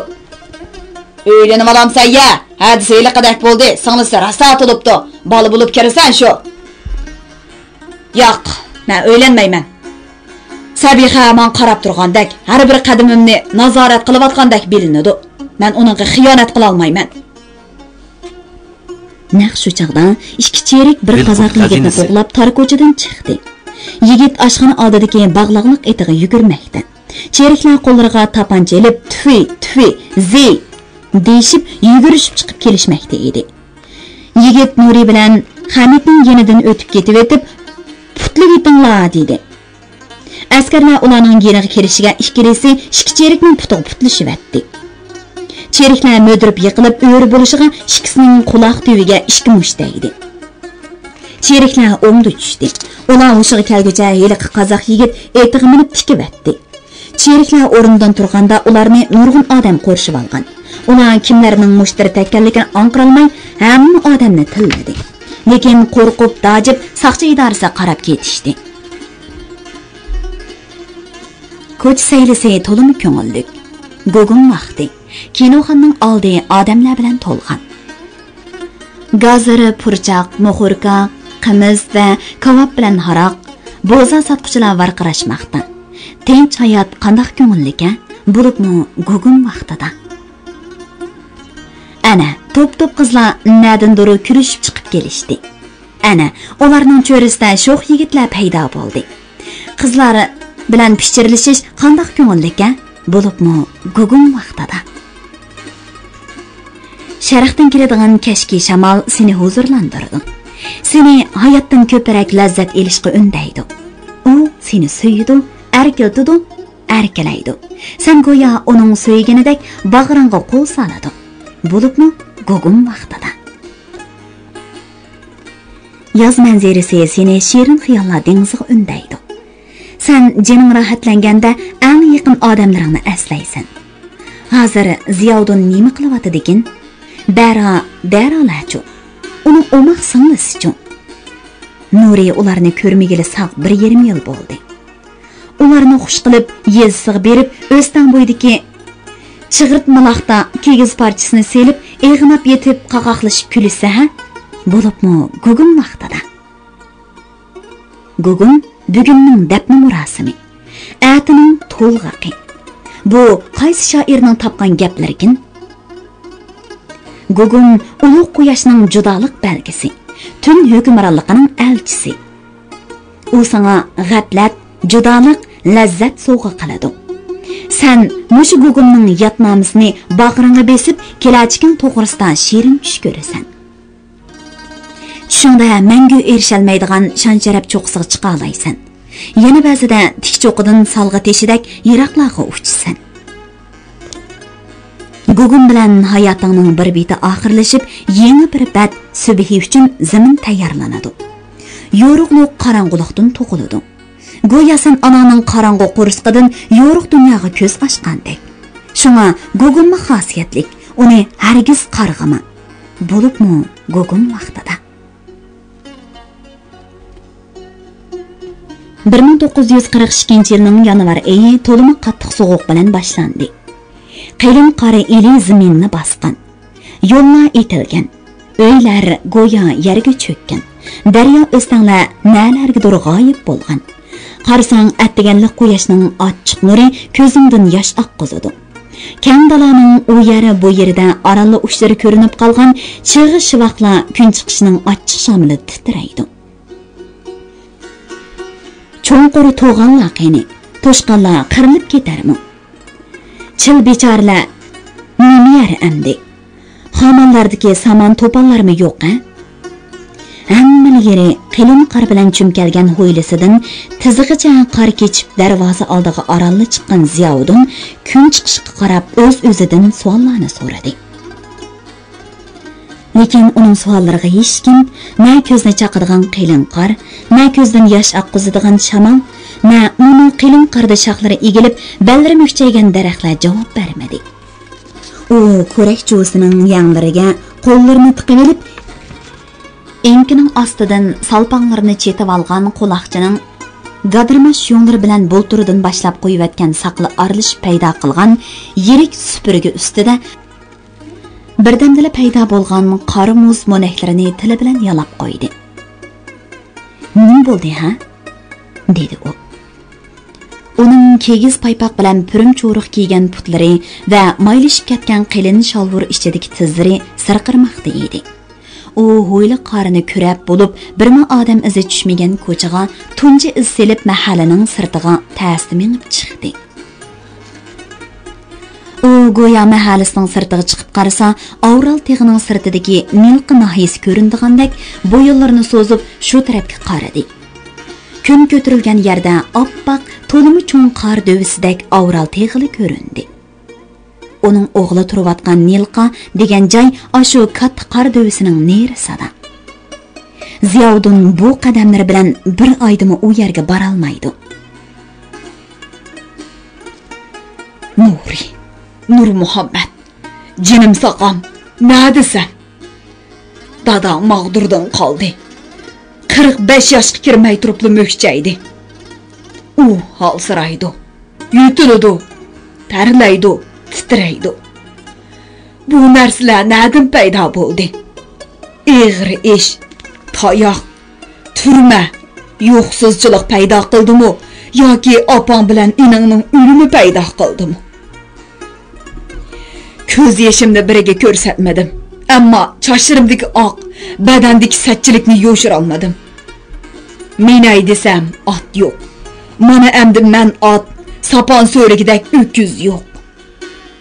ئۆيلىنىۋالامسەن يە؟ ھەدىسى ھېلىقىدەك بولدى، سىڭلىسى راسا تولۇپتۇ. بالا بولۇپ كىرىسەن شۇ. ياق، مەن ئۆيلەنمەيمەن. سەبىخە ماڭا قاراپ تۇرغاندەك، ھەر بىر قەدىمىمنى نازارەت قىلىۋاتقاندەك بىلىنىدۇ. مەن ئۇنىڭغا خىيانەت قىلالمايمەن. نەق شۇ چاغدا ئىككى چېرىك بىر قازاق يىگىتنى قوغلاپ تار كوچىدىن چىقتى. يىگىت ئاشخانا ئالدىدىكى باغلاقلىق ئېتىغا يۈگۈرمەكتە. چېرىكلەر قوللىرىغا تاپانچا ئېلىپ، تۈفى، تۈفى، زى دېيىشىپ، يۈگۈرۈشۈپ چىقىپ كېلىشمەكتە ئىدى. يىگىت نۇرى بىلەن خەمىتنىڭ يېنىدىن ئۆتۈپ كېتىۋېتىپ، پۇتلىۋېتىڭلار دېدى. ئەسكەرلەر ئۇلارنىڭ يېنىغا كىرىشىگە ئىككىلىسى ئىككى چېرىكنىڭ پۇتىغا پۇتلىشىۋەتتى. چېرىكلەر مۈدۈرۈپ يىقىلىپ ئۆرە بولۇشىغا ئىككىسىنىڭ قۇلاق تۈۋىگە ئىككى مۇشت تەگدى. چېرىكلەر ئوڭدا چۈشتى. ئۇلار ھوشىغا كەلگۈچە ھېلىقى قازاق يىگىت ئېتىغا مىنىپ تىكىۋەتتى. چېرىكلەر ئورنىدىن تۇرغاندا ئۇلارنى نۇرغۇن ئادەم قورشىۋالغان. ئۇلار كىملەرنىڭ مۇشتلىرى تەگكەنلىكىنى ئاڭقىرالماي ھەممە ئادەمنى تىللىدى. لېكىن قورقۇپ داجىپ ساقچى ئىدارىسىگە قاراپ كېتىشتى. كوچا سەيلىسى تولىمۇ كۆڭۈللۈك. گۇگۇم ۋاقتى. كىنوخانىنىڭ ئالدى ئادەملەر بىلەن تولغان. گازىر، پۇرچاق، موخوركا، قىمىز ۋە كاۋاپ بىلەن ھاراق، بوزا ساتقۇچىلار ۋارقىراشماقتا. تىنچ ھايات قانداق كۆڭۈللۈكە، بولۇپمۇ گۇگۇم ۋاقتىدا. ئەنە، توپ-توپ قىزلار نەدىندۇر كۈلۈشۈپ چىقىپ كېلىشتى. ئەنە، ئۇلارنىڭ چۆرىسىدە شوخ يىگىتلەر پەيدا بولدى. قىزلار بىلەن پىچىرلىشىش قانداق كۆڭۈللۈكە، بولۇپمۇ گۇگۇم ۋاقتىدا. شەرقتىن كېلىدىغان كەچكى شامال سېنى ھۇزۇرلاندۇرىدۇ. سېنى ھاياتتىن كۆپرەك لەززەت ئېلىشقا ئۈندەيدۇ. ئۇ سېنى سۆيىدۇ، ئەركىلىتىدۇ، ئەركىلەيدۇ. سەن گويا ئۇنىڭ سۆيگىنىدەك باغرىڭغا قول سالىدۇ. بولۇپمۇ گۇگۇم ۋاقتىدا. ياز مەنزىرىسى سېنى شېرىن خىياللار دېڭىزىغا ئۈندەيدۇ. سەن جېنىڭ راھەتلەنگەندە ئەڭ يېقىن ئادەملىرىڭنى ئەسلەيسەن. ھازىر زىياۋۇدۇن نېمە قىلىۋاتىدىكىن؟ دەرا، دەرالەچۇ؟ ئۇنىڭ ئوماق سىڭلىسىچۇ؟ نۇرى ئۇلارنى كۆرمىگىلى ساق بىر يېرىم يىل بولدى. ئۇلارنى خۇش قىلىپ، يېزىسىغا بېرىپ، ئۆستەڭ بويىدىكى چىغرىتمىلاقتا كىگىز پارچىسىنى سېلىپ، ئېغىناپ يېتىپ، قاقاقلىشىپ كۈلۈشسە ھە؟ بولۇپمۇ گۇگۇم ۋاقتىدا. گۇگۇم بۈگۈننىڭ دەپنە مۇراسىمى، ئەتىنىڭ تولغىقى. بۇ قايسى شائىرنىڭ تاپقان گەپلىرىكىن؟ گۇگۇم ئۇلۇغ قۇياشنىڭ جۇدالىق بەلگىسى، تۈن ھۆكۈمرانلىقىنىڭ ئەلچىسى. ئۇ ساڭا غەپلەت، جۇدالىق، لەززەت سوۋغا قىلىدۇ. سەن مۇشۇ گۇگۇمنىڭ يادنامىسىنى باغرىڭغا بېسىپ، كېلەچىكىڭ توغرىسىدا شېرىن چۈش كۆرىسەن. چۈشۈڭدە مەڭگۈ ئېرىشەلمەيدىغان شان-شەرەپ چوققىسىغا چىقالايسەن. يەنە بەزىدە تىك چوققىدىن سالغا تېشىدەك يىراقلارغا ئۇچىسەن. گۇگۇم بىلەن ھاياتىڭنىڭ بىر بېتى ئاخىرلىشىپ، يېڭى بىر بەت سۈبھى ئۈچۈن زېمىن تەييارلىنىدۇ. يورۇقلۇق قاراڭغۇلۇقتىن تۇغۇلىدۇ. گويا سەن ئاناڭنىڭ قاراڭغۇ قورسىقىدىن يورۇق دۇنياغا كۆز ئاچقاندەك. شۇڭا گۇگۇممۇ خاسىيەتلىك، ئۇنى ھەرگىز قارغىما. بولۇپمۇ گۇگۇم ۋاقتىدا. بىر مىڭ توققۇز يۈز قىرىق ئىككىنچى يىلنىڭ يانۋار ئېيى تولىمۇ قاتتىق سوغۇق بىلەن باشلاندى. قېلىن قار ئىلى زېمىننى باسقان. يوللار ئېتىلگەن. ئۆيلەر گويا يەرگە چۆككەن. دەريا، ئۆستەڭلەر نەلەرگىدۇر غايىب بولغان. قارىساڭ، ئەتىگەنلىك قۇياشنىڭ ئاچچىق نۇرى كۆزۈڭدىن ياش ئاققۇزىدۇ. كەڭ دالانىڭ ئۇ يەر، بۇ يېرىدە ئارانلا ئۇچلىرى كۆرۈنۈپ قالغان چىغ شىۋاقلار كۈن چىقىشىنىڭ ئاچچىق شامىلىدا تىترەيدۇ. چوڭقۇر توغانلار قېنى، توشقانلار قىرىلىپ كېتەرمۇ؟ چىل بىچارىلەر نېمە يەر ئەمدى؟ خامانلاردىكى سامان توپانلارمۇ يوق ھە؟ ھەممىلا يېرى قېلىن قار بىلەن چۈمكەلگەن ھويلىسىدىن تىزىغىچە قار كېچىپ، دەرۋازا ئالدىغا ئارانلا چىققان زىياۋۇدۇن كۈن چىقىشقا قاراپ ئۆز-ئۆزىدىن سوئاللارنى سورىدى. لېكىن ئۇنىڭ سوئاللىرىغا ھېچكىم، نە كۆزنى چاقىدىغان قېلىن قار، نە كۆزدىن ياش ئاققۇزىدىغان شامال، نە مۇنۇ قېلىن قاردا شاخلىرى ئېگىلىپ، بەللىرى مۈكچەيگەن دەرەخلەر جاۋاب بەرمىدى. ئۇ كۆرەك جۇۋىسىنىڭ يەڭلىرىگە قوللىرىنى تىقىۋېلىپ، ئېڭىكىنىڭ ئاستىدىن سالپاڭلىرىنى چېتىۋالغان قۇلاقچىنىڭ گادىرماش يۇڭلىرى بىلەن بۇلتۇردىن باشلاپ قويۇۋەتكەن ساقىلى ئارىلىشىپ پەيدا قىلغان يىرىك سۈپۈرگە ئۈستىدە بىردەمدىلا پەيدا بولغان قارا مۇز مونەكلىرىنى تىلى بىلەن يالاپ قويدى. نېمە بولدى ھە؟ دېدى ئۇ. ئۇنىڭ كىگىز پايپاق بىلەن پۈرۈم چورۇق كىيگەن پۇتلىرى ۋە مايلىشىپ كەتكەن قېلىن شالۋۇر ئىچىدىكى تىزلىرى سىرقىرىماقتا ئىدى. ئۇ ھويلا قارىنى كۈرەپ بولۇپ، بىرمۇ ئادەم ئىزى چۈشمىگەن كوچىغا تۇنجى ئىز سېلىپ، مەھەللىنىڭ سىرتىغا تەستە مېڭىپ چىقتى. ئۇ گويا مەھەللىسىنىڭ سىرتىغا چىقىپ قارىسا، ئاۋرال تېغىنىڭ سىرتىدىكى نىلقا ناھىيىسى كۆرۈنىدىغاندەك بويۇنلىرىنى سوزۇپ، شۇ تەرەپكە قارىدى. كۈن كۆتۈرۈلگەن يەردە ئاپئاق، تولىمۇ چوڭ قار دۆۋىسىدەك ئاۋرال تېغىلا كۆرۈندى. ئۇنىڭ ئوغلى تۇرۇۋاتقان نىلقا دېگەن جاي ئاشۇ كاتتا قار دۆۋىسىنىڭ نېرىسىدا. زىياۋۇدۇن بۇ قەدەملىرى بىلەن بىر ئايدىمۇ ئۇ يەرگە بارالمايدۇ. نۇرى، نۇرمۇھەممەت، جېنىم ساقام، نەدىسەن؟ دادا ماغدۇردىن قالدى. قىرىق بەش ياشقا كىرمەي تۇرۇپلا مۈكچەيدى. ئۇ ھالسىرايدۇ، يۆتىلىدۇ، تەرلەيدۇ، تىترەيدۇ. بۇ نەرسىلەر نەدىن پەيدا بولدى؟ ئېغىر ئىش، تاياق، تۈرمە، يوقسۇزچىلىق پەيدا قىلدىمۇ ياكى ئاپاڭ بىلەن ئىنىڭنىڭ ئۆلۈمى پەيدا قىلدىمۇ؟ كۆز يېشىمنى بىرىگە كۆرسەتمىدىم، ئەمما چاچلىرىمدىكى ئاق، بەدەندىكى سەتچىلىكنى يوشۇرالمىدىم. مىنەي دېسەم، ئات يوق. مانا ئەمدى مەن ئات، ساپان سۆرىگىدەك ئۆكۈز يوق.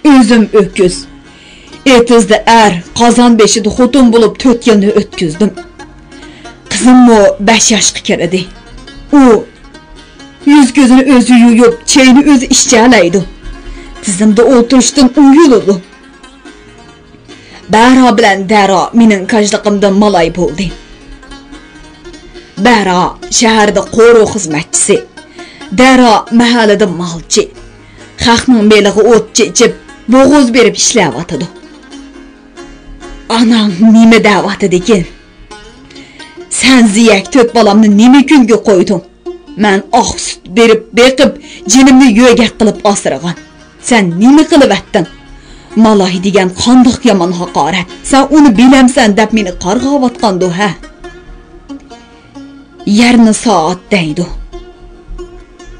ئۆزۈم ئۆكۈز. ئېتىزدا ئەر، قازان بېشىدا خوتۇن بولۇپ تۆت يىلنى ئۆتكۈزدۈم. قىزىممۇ بەش ياشقا كىردى. ئۇ يۈز-كۆزىنى ئۆزى يۇيۇپ، چېيىنى ئۆزى ئىچەلەيدۇ. تىزىمدا ئولتۇرۇشتىن ئۇيىلىدۇ. بەرا بىلەن دەرا مېنىڭ كاجلىقىمدىن مالاي بولدى. بەرا شەھەردە قورۇ خىزمەتچىسى، دەرا مەھەللىدە مالچى. خەقنىڭ مېلىغا ئوت چېچىپ، بوغۇز بېرىپ ئىشلەۋاتىدۇ. ئاناڭ نېمە دەۋاتىدىكىن؟ سەن زىيەك تۆت بالامنى نېمە كۈنگە قويدۇڭ؟ مەن ئاق سۈت بېرىپ بېقىپ، جېنىمنى يۆگەك قىلىپ ئاسرىغان. سەن نېمە قىلىۋەتتىڭ؟ مالاي دېگەن قانداق يامان ھاقارەت! سەن ئۇنى بىلەمسەن دەپ مېنى قارغاۋاتقاندۇ، ھە؟ يەرنى سائەت دەيدۇ.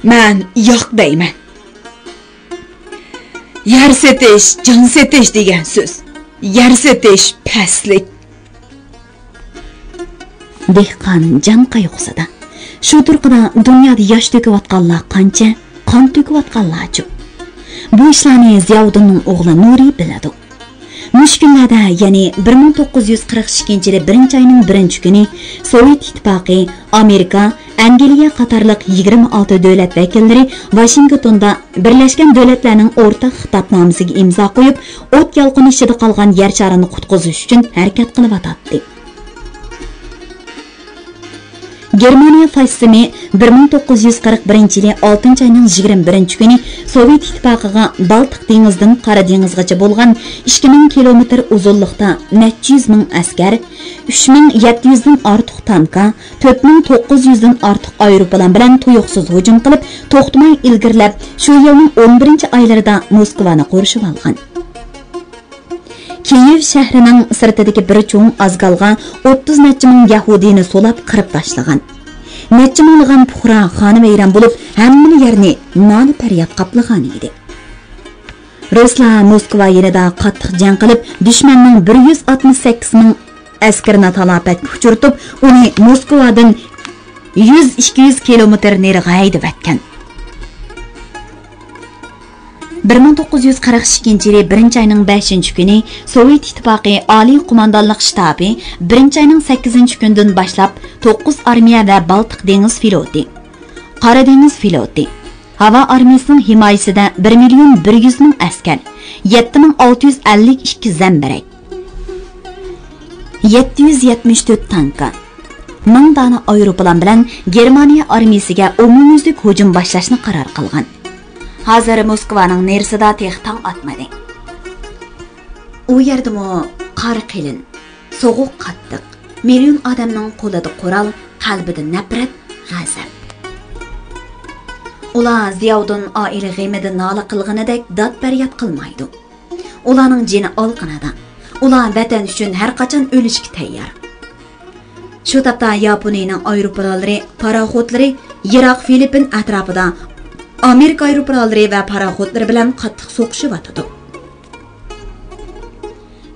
مەن ياق دەيمەن. يەر سېتىش، جان سېتىش دېگەن سۆز. يەر سېتىش پەسلىك. دېھقان جان قايغۇسىدا. شۇ تۇرقىدا دۇنيادا ياش تۆكۈۋاتقانلار قانچە، قان تۆكۈۋاتقانلارچۇ؟ بۇ ئىشلارنى زىياۋۇدۇننىڭ ئوغلى نۇرى بىلىدۇ. مۇشۇ كۈنلەردە، يەنى بىر مىڭ توققۇز يۈز قىرىق ئىككىنچى يىلى بىرىنچى ئاينىڭ بىرىنچى كۈنى سوۋېت ئىتتىپاقى، ئامېرىكا، ئەنگلىيە قاتارلىق يىگىرمە ئالتە دۆلەت ۋەكىللىرى ۋاشىنگتوندا بىرلەشكەن دۆلەتلەرنىڭ ئورتاق خىتابنامىسىگە ئىمزا قويۇپ، ئوت يالقۇنى ئىچىدە قالغان يەر شارىنى قۇتقۇزۇش ئۈچۈن ھەرىكەت قىلىۋاتاتتى. گېرمانىيە فاشىزمى بىر مىڭ توققۇز يۈز قىرىق بىرىنچى يىلى ئالتىنچى ئاينىڭ يىگىرمە بىرىنچى كۈنى سوۋېت ئىتتىپاقىغا بالتىق دېڭىزىدىن قارا دېڭىزغىچە بولغان ئىككى مىڭ كىلومېتىر ئۇزۇنلۇقتا نەچچە يۈز مىڭ ئەسكەر، ئۈچ مىڭ يەتتە يۈزدىن ئارتۇق تانكا، تۆت مىڭ توققۇز يۈزدىن ئارتۇق ئايروپىلان بىلەن تۇيۇقسىز ھۇجۇم قىلىپ، توختىماي ئىلگىرىلەپ، شۇ يىلنىڭ ئون بىرىنچى ئايلىرىدا موسكۋانى قورشىۋالغان. كىيېۋ شەھىرىنىڭ سىرتىدىكى بىر چوڭ ئازگالغا ئوتتۇز نەچچە مىڭ يەھۇدىينى سولاپ قىرىپ تاشلىغان. نەچچە مىڭلىغان پۇقرا خانىۋەيران بولۇپ، ھەممىلا يەرنى نالە-پەرياد قاپلىغان ئىدى. رۇسلار موسكۋا يېنىدا قاتتىق جەڭ قىلىپ، دۈشمەننىڭ بىر يۈز ئاتمىش سەككىز مىڭ ئەسكىرىنى تالاپەتكە ئۇچرىتىپ، ئۇنى موسكۋادىن يۈز، ئىككى يۈز كىلومېتىر نېرىغا ھەيدىۋەتكەن. بىر مىڭ توققۇز يۈز قىرىق ئىككىنچى يىلى بىرىنچى ئاينىڭ بەشىنچى كۈنى سوۋېت ئىتتىپاقى ئالىي قوماندانلىق شتابى بىرىنچى ئاينىڭ سەككىزىنچى كۈنىدىن باشلاپ توققۇز ئارمىيە ۋە بالتىق دېڭىز فلوتى، قارا دېڭىز فلوتى، ھاۋا ئارمىيىسىنىڭ ھىمايىسىدە بىر مىليون بىر يۈز مىڭ ئەسكەر، يەتتە مىڭ ئالتە يۈز ئەللىك ئىككى زەمبىرەك، يەتتە يۈز يەتمىش تۆت تانكا، مىڭ دانە ئايروپىلان بىلەن گېرمانىيە ئارمىيىسىگە ئومۇميۈزلۈك ھۇجۇم باشلاشنى قارار قىلغان. ھازىر موسكۋانىڭ نېرىسىدا تېخى تاڭ ئاتمىدى. ئۇ يەردىمۇ قار قېلىن، سوغۇق قاتتىق، مىليون ئادەمنىڭ قولىدا قورال، قەلبىدە نەپرەت، غەزەپ. ئۇلار زىياۋۇدۇن ئائىلە غېمىدە نالە قىلغىنىدەك داد-پەرياد قىلمايدۇ. ئۇلارنىڭ جېنى ئالىقىنىدا. ئۇلار ۋەتەن ئۈچۈن ھەر قاچان ئۆلۈشكە تەييار. شۇ تاپتا ياپونىيىنىڭ ئايروپىلانلىرى، پاراخوتلىرى يىراق فىلىپپىن ئەتراپىدا ئامېرىكا ئايروپىلانلىرى ۋە پاراخوتلىرى بىلەن قاتتىق سوقۇشۇۋاتىدۇ.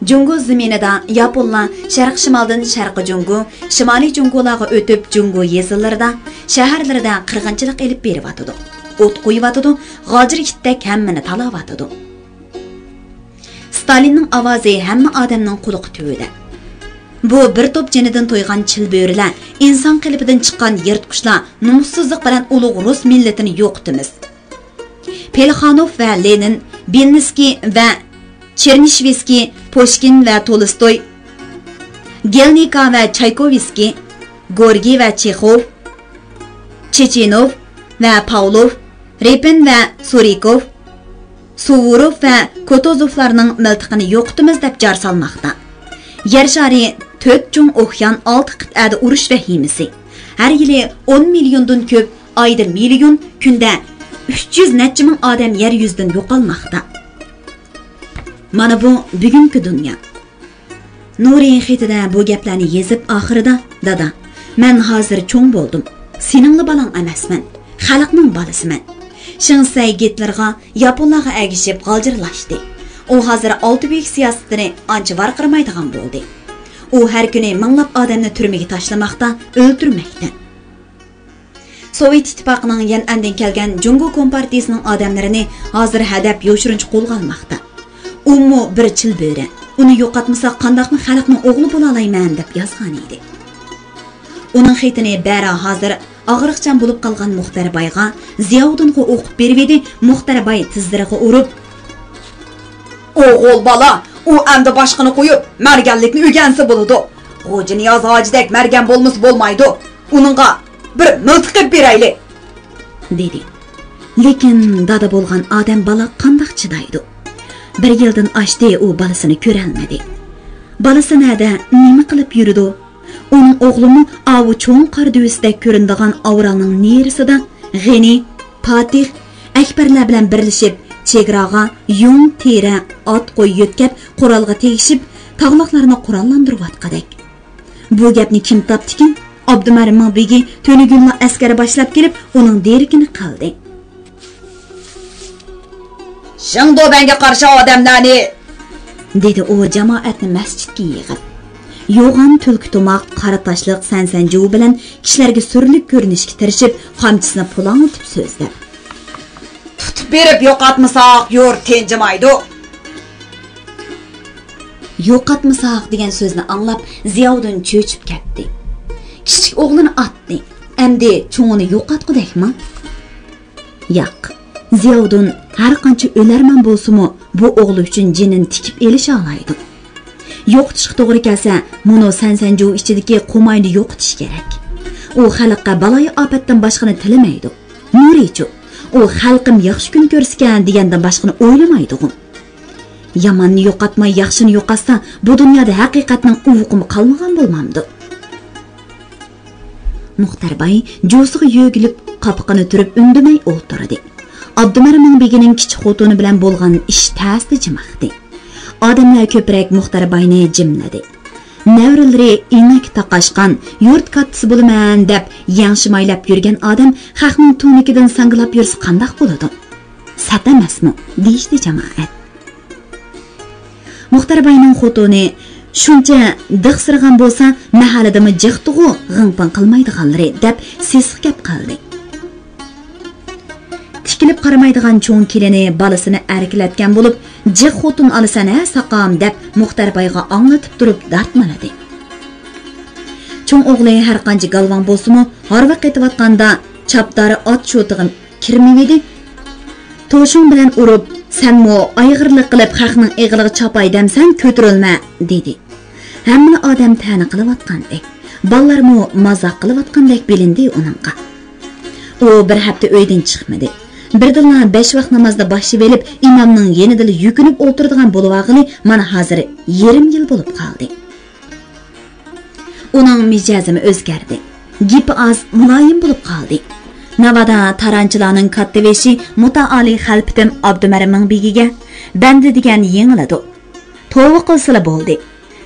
جۇڭگو زېمىنىدا ياپونلار شەرقىي شىمالدىن شەرقىي جۇڭگو، شىمالىي جۇڭگولارغا ئۆتۈپ، جۇڭگو يېزىلىرىدا، شەھەرلىرىدە قىرغىنچىلىق ئېلىپ بېرىۋاتىدۇ. ئوت قويۇۋاتىدۇ، غاجىر ئىتتەك ھەممىنى تالاۋاتىدۇ. ستالىننىڭ ئاۋازى ھەممە ئادەمنىڭ قۇلىقى تۈۋىدە. بۇ بىر توپ جېنىدىن تويغان چىلبۆرىلەر، ئىنسان قېلىپىدىن چىققان يىرتقۇچلار، نومۇسسىزلىق بىلەن ئۇلۇغ رۇس مىللىتىنى يوقىتىمىز. پلېخانوف ۋە لېنىن، بېلنىسكىي ۋە چېرنىشۋسكىي، پۇشكىن ۋە تولستوي، گېلنىكا ۋە چايكوۋسكىي، گورگىي ۋە چېخوف، چېچىنوف ۋە پاۋلوف، رېپىن ۋە سۇرىكوف، سۇۋۇروف ۋە كوتۇزوفلارنىڭ مىلتىقىنى يوقىتىمىز دەپ جار سالماقتا. يەر شارى تۆت چوڭ ئوكيان، ئالتە قىتئەدە ئۇرۇش ۋەھىمىسى. ھەر يىلى ئون مىليوندىن كۆپ، ئايدا مىليون، كۈندە ئۈچ يۈز نەچچە مىڭ ئادەم يەر يۈزىدىن يوقالماقتا. مانا بۇ بۈگۈنكى دۇنيا. نۇرى خېتىدە بۇ گەپلەرنى يېزىپ ئاخىرىدا، دادا، مەن ھازىر چوڭ بولدۇم. سېنىڭلا بالاڭ ئەمەسمەن. خەلقنىڭ بالىسىمەن. شېڭ سەي گىتلېرغا، ياپونلارغا ئەگىشىپ غالجىرلاشتى. ئۇ ھازىر ئالتە بۈيۈك سىياسىتىنى ئانچە ۋارقىرىمايدىغان بولدى. ئۇ ھەر كۈنى مىڭلاپ ئادەمنى تۈرمىگە تاشلىماقتا، ئۆلتۈرمەكتە. سوۋېت ئىتتىپاقىنىڭ يەنئەندىن كەلگەن جۇڭگو كومپارتىيىسىنىڭ ئادەملىرىنى ھازىر ھەدەپ يوشۇرۇنچۇق قولغا ئالماقتا. ئۇمۇ بىر چىل بۆرە. ئۇنى يوقاتمىساق قانداقمۇ خەلقنىڭ ئوغلى بولالايمەن دەپ يازغانىدى. ئۇنىڭ خېتىنى بەرا ھازىر ئاغرىقچان بولۇپ قالغان مۇختەر بايغا زىياۋۇدۇنغا ئوقۇپ بېرىۋىدى. مۇختەر باي تىزلىرىغا ئۇرۇپ، ئوغۇل بالا، ئۇ ئەمدى باشقىنى قويۇپ، مەرگەنلىكنى ئۆگەنسە بولىدۇ. غوجىنىياز ھاجىدەك مەرگەن بولمىسا بولمايدۇ. ئۇنىڭغا بىر مىلتىق قىلىپ بېرەيلى، دېدى. لېكىن دادا بولغان ئادەم بالا قانداق چىدايدۇ؟ بىر يىلدىن ئاشتى ئۇ بالىسىنى كۆرەلمىدى. بالىسى نەدە، نېمە قىلىپ يۈرىدۇ؟ ئۇنىڭ ئوغلىمۇ ئاۋۇ چوڭ قار دۆۋىسىدەك كۆرۈنىدىغان ئاۋرالنىڭ نېرىسىدا غېنى، پاتىھ، ئەكبەرلەر بىلەن بىرلىشىپ چېگراغا يۇڭ، تېرە، ئات، قوي يۆتكەپ قورالغا تېگىشىپ، تاغلىقلارنى قوراللاندۇرۇۋاتقۇدەك. بۇ گەپنى كىم تاپتىكىن؟ ئابدۇمەرىمنىڭ بېگى تۆنىگۈللا ئەسكەر باشلاپ كېلىپ، ئۇنىڭ دېرىكىنى قىلدى. شېڭدۇبەنگە قارشى ئادەملەرنى، دېدى ئۇ جامائەتنى مەسچىتكە يىغىپ. يوغان تۈلكە تۇماق، قارا تاشلىق سەنسەنجۇ بىلەن كىشىلەرگە سۈرلۈك كۆرۈنۈشكە تىرىشىپ، قامچىسىنى پۇلاڭلىتىپ سۆزلەپ، تۇتۇپ بېرىپ يوقاتمىساق، يۇرت تىنچىمايدۇ. يوقاتمىساق دېگەن سۆزنى ئاڭلاپ، زىياۋۇدۇن چۆچۈپ كەتتى. كىچىك ئوغلىنى ئاتتى. ئەمدى چوڭىنى يوقاتقۇدەكمۇ؟ ياق. زىياۋۇدۇن ھەر قانچە ئۆلەرمەن بولسىمۇ، بۇ ئوغلى ئۈچۈن جېنىنى تىكىپ ئېلىشالايدۇ. يوقىتىشقا توغرا كەلسە، مۇنۇ سەنسەنجۇ ئىچىدىكى قوماينى يوقىتىش كېرەك. ئۇ خەلققە بالايىئاپەتتىن باشقىنى تىلىمەيدۇ. نۇرىچۇ، ئۇ خەلقىم ياخشى كۈن كۆرسىكەن دېگەندىن باشقىنى ئويلىمايدىغۇ. ياماننى يوقاتماي، ياخشىنى يوقاتسا، بۇ دۇنيادا ھەقىقەتنىڭ ئۇۋىقىمۇ قالمىغان بولمامدۇ؟ مۇختەر باي جوسىغا يۆگىلىپ، قاپىقىنى تۈرۈپ ئۈندىمەي ئولتۇردى. ئابدۇمەرىمنىڭ بېگىنىڭ كىچىك خوتۇنى بىلەن بولغان ئىش تەستە جىمىقتى. ئادەملەر كۆپرەك مۇختەر باينى جىملىدى. نەۋرىلىرى ئىنەك تاقاشقان، يۇرت كاتتىسى بولىمەن دەپ يەڭشىمايلاپ يۈرگەن ئادەم خەقنىڭ تۈۋرۈكىدىن ساڭگىلاپ يۈرسە قانداق بولىدۇ؟ سەت ئەمەسمۇ؟ دېيىشتى جامائەت. مۇختەر باينىڭ خوتۇنى شۇنچە دىخسىرىغان بولسا، مەھەللىدىمۇ جىقتىغۇ غىڭ-پىڭ قىلمايدىغانلىرى، دەپ سېسىق گەپ قىلدى. تىكىلىپ قارىمايدىغان چوڭ كېلىنى بالىسىنى ئەركىلەتكەن بولۇپ، جىق خوتۇن ئالىسەن ھە ساقام، دەپ مۇختەر بايغا ئاڭلىتىپ تۇرۇپ دارتمىلىدى. چوڭ ئوغلى ھەرقانچە گالۋاڭ بولسىمۇ، ھارۋا قېتىۋاتقاندا چاپدارى ئات شوتىغا كىرمىۋىدى. توشۇڭ بىلەن ئۇرۇپ، سەنمۇ ئايغىرلىق قىلىپ خەقنىڭ ئېغىلىغا چاپاي دەمسەن، كۆتۈرۈلمە، دېدى. ھەممىلا ئادەم تەنە قىلىۋاتقاندەك، بالىلارمۇ مازاق قىلىۋاتقاندەك بىلىندى ئۇنىڭغا. ئۇ بىر ھەپتە ئۆيدىن چىقمىدى. بىردىنلا بەش ۋاق نامازنى باشلىۋېلىپ، ئىمامنىڭ يېنىدىلا يۈكۈنۈپ ئولتۇرىدىغان بولۇۋالغىلى مانا ھازىر يېرىم يىل بولۇپ قالدى. ئۇنىڭ مىجەزىمۇ ئۆزگەردى. گېپى ئاز، مۇلايىم بولۇپ قالدى. ناۋادا تارانچىلارنىڭ كاتتىبېشى مۇتائالى خەلپىتىم ئابدۇمەرىمنىڭ بېگىگە، بەندە دېگەن يېڭىلىدۇ. توۋا قىلسىلا بولدى.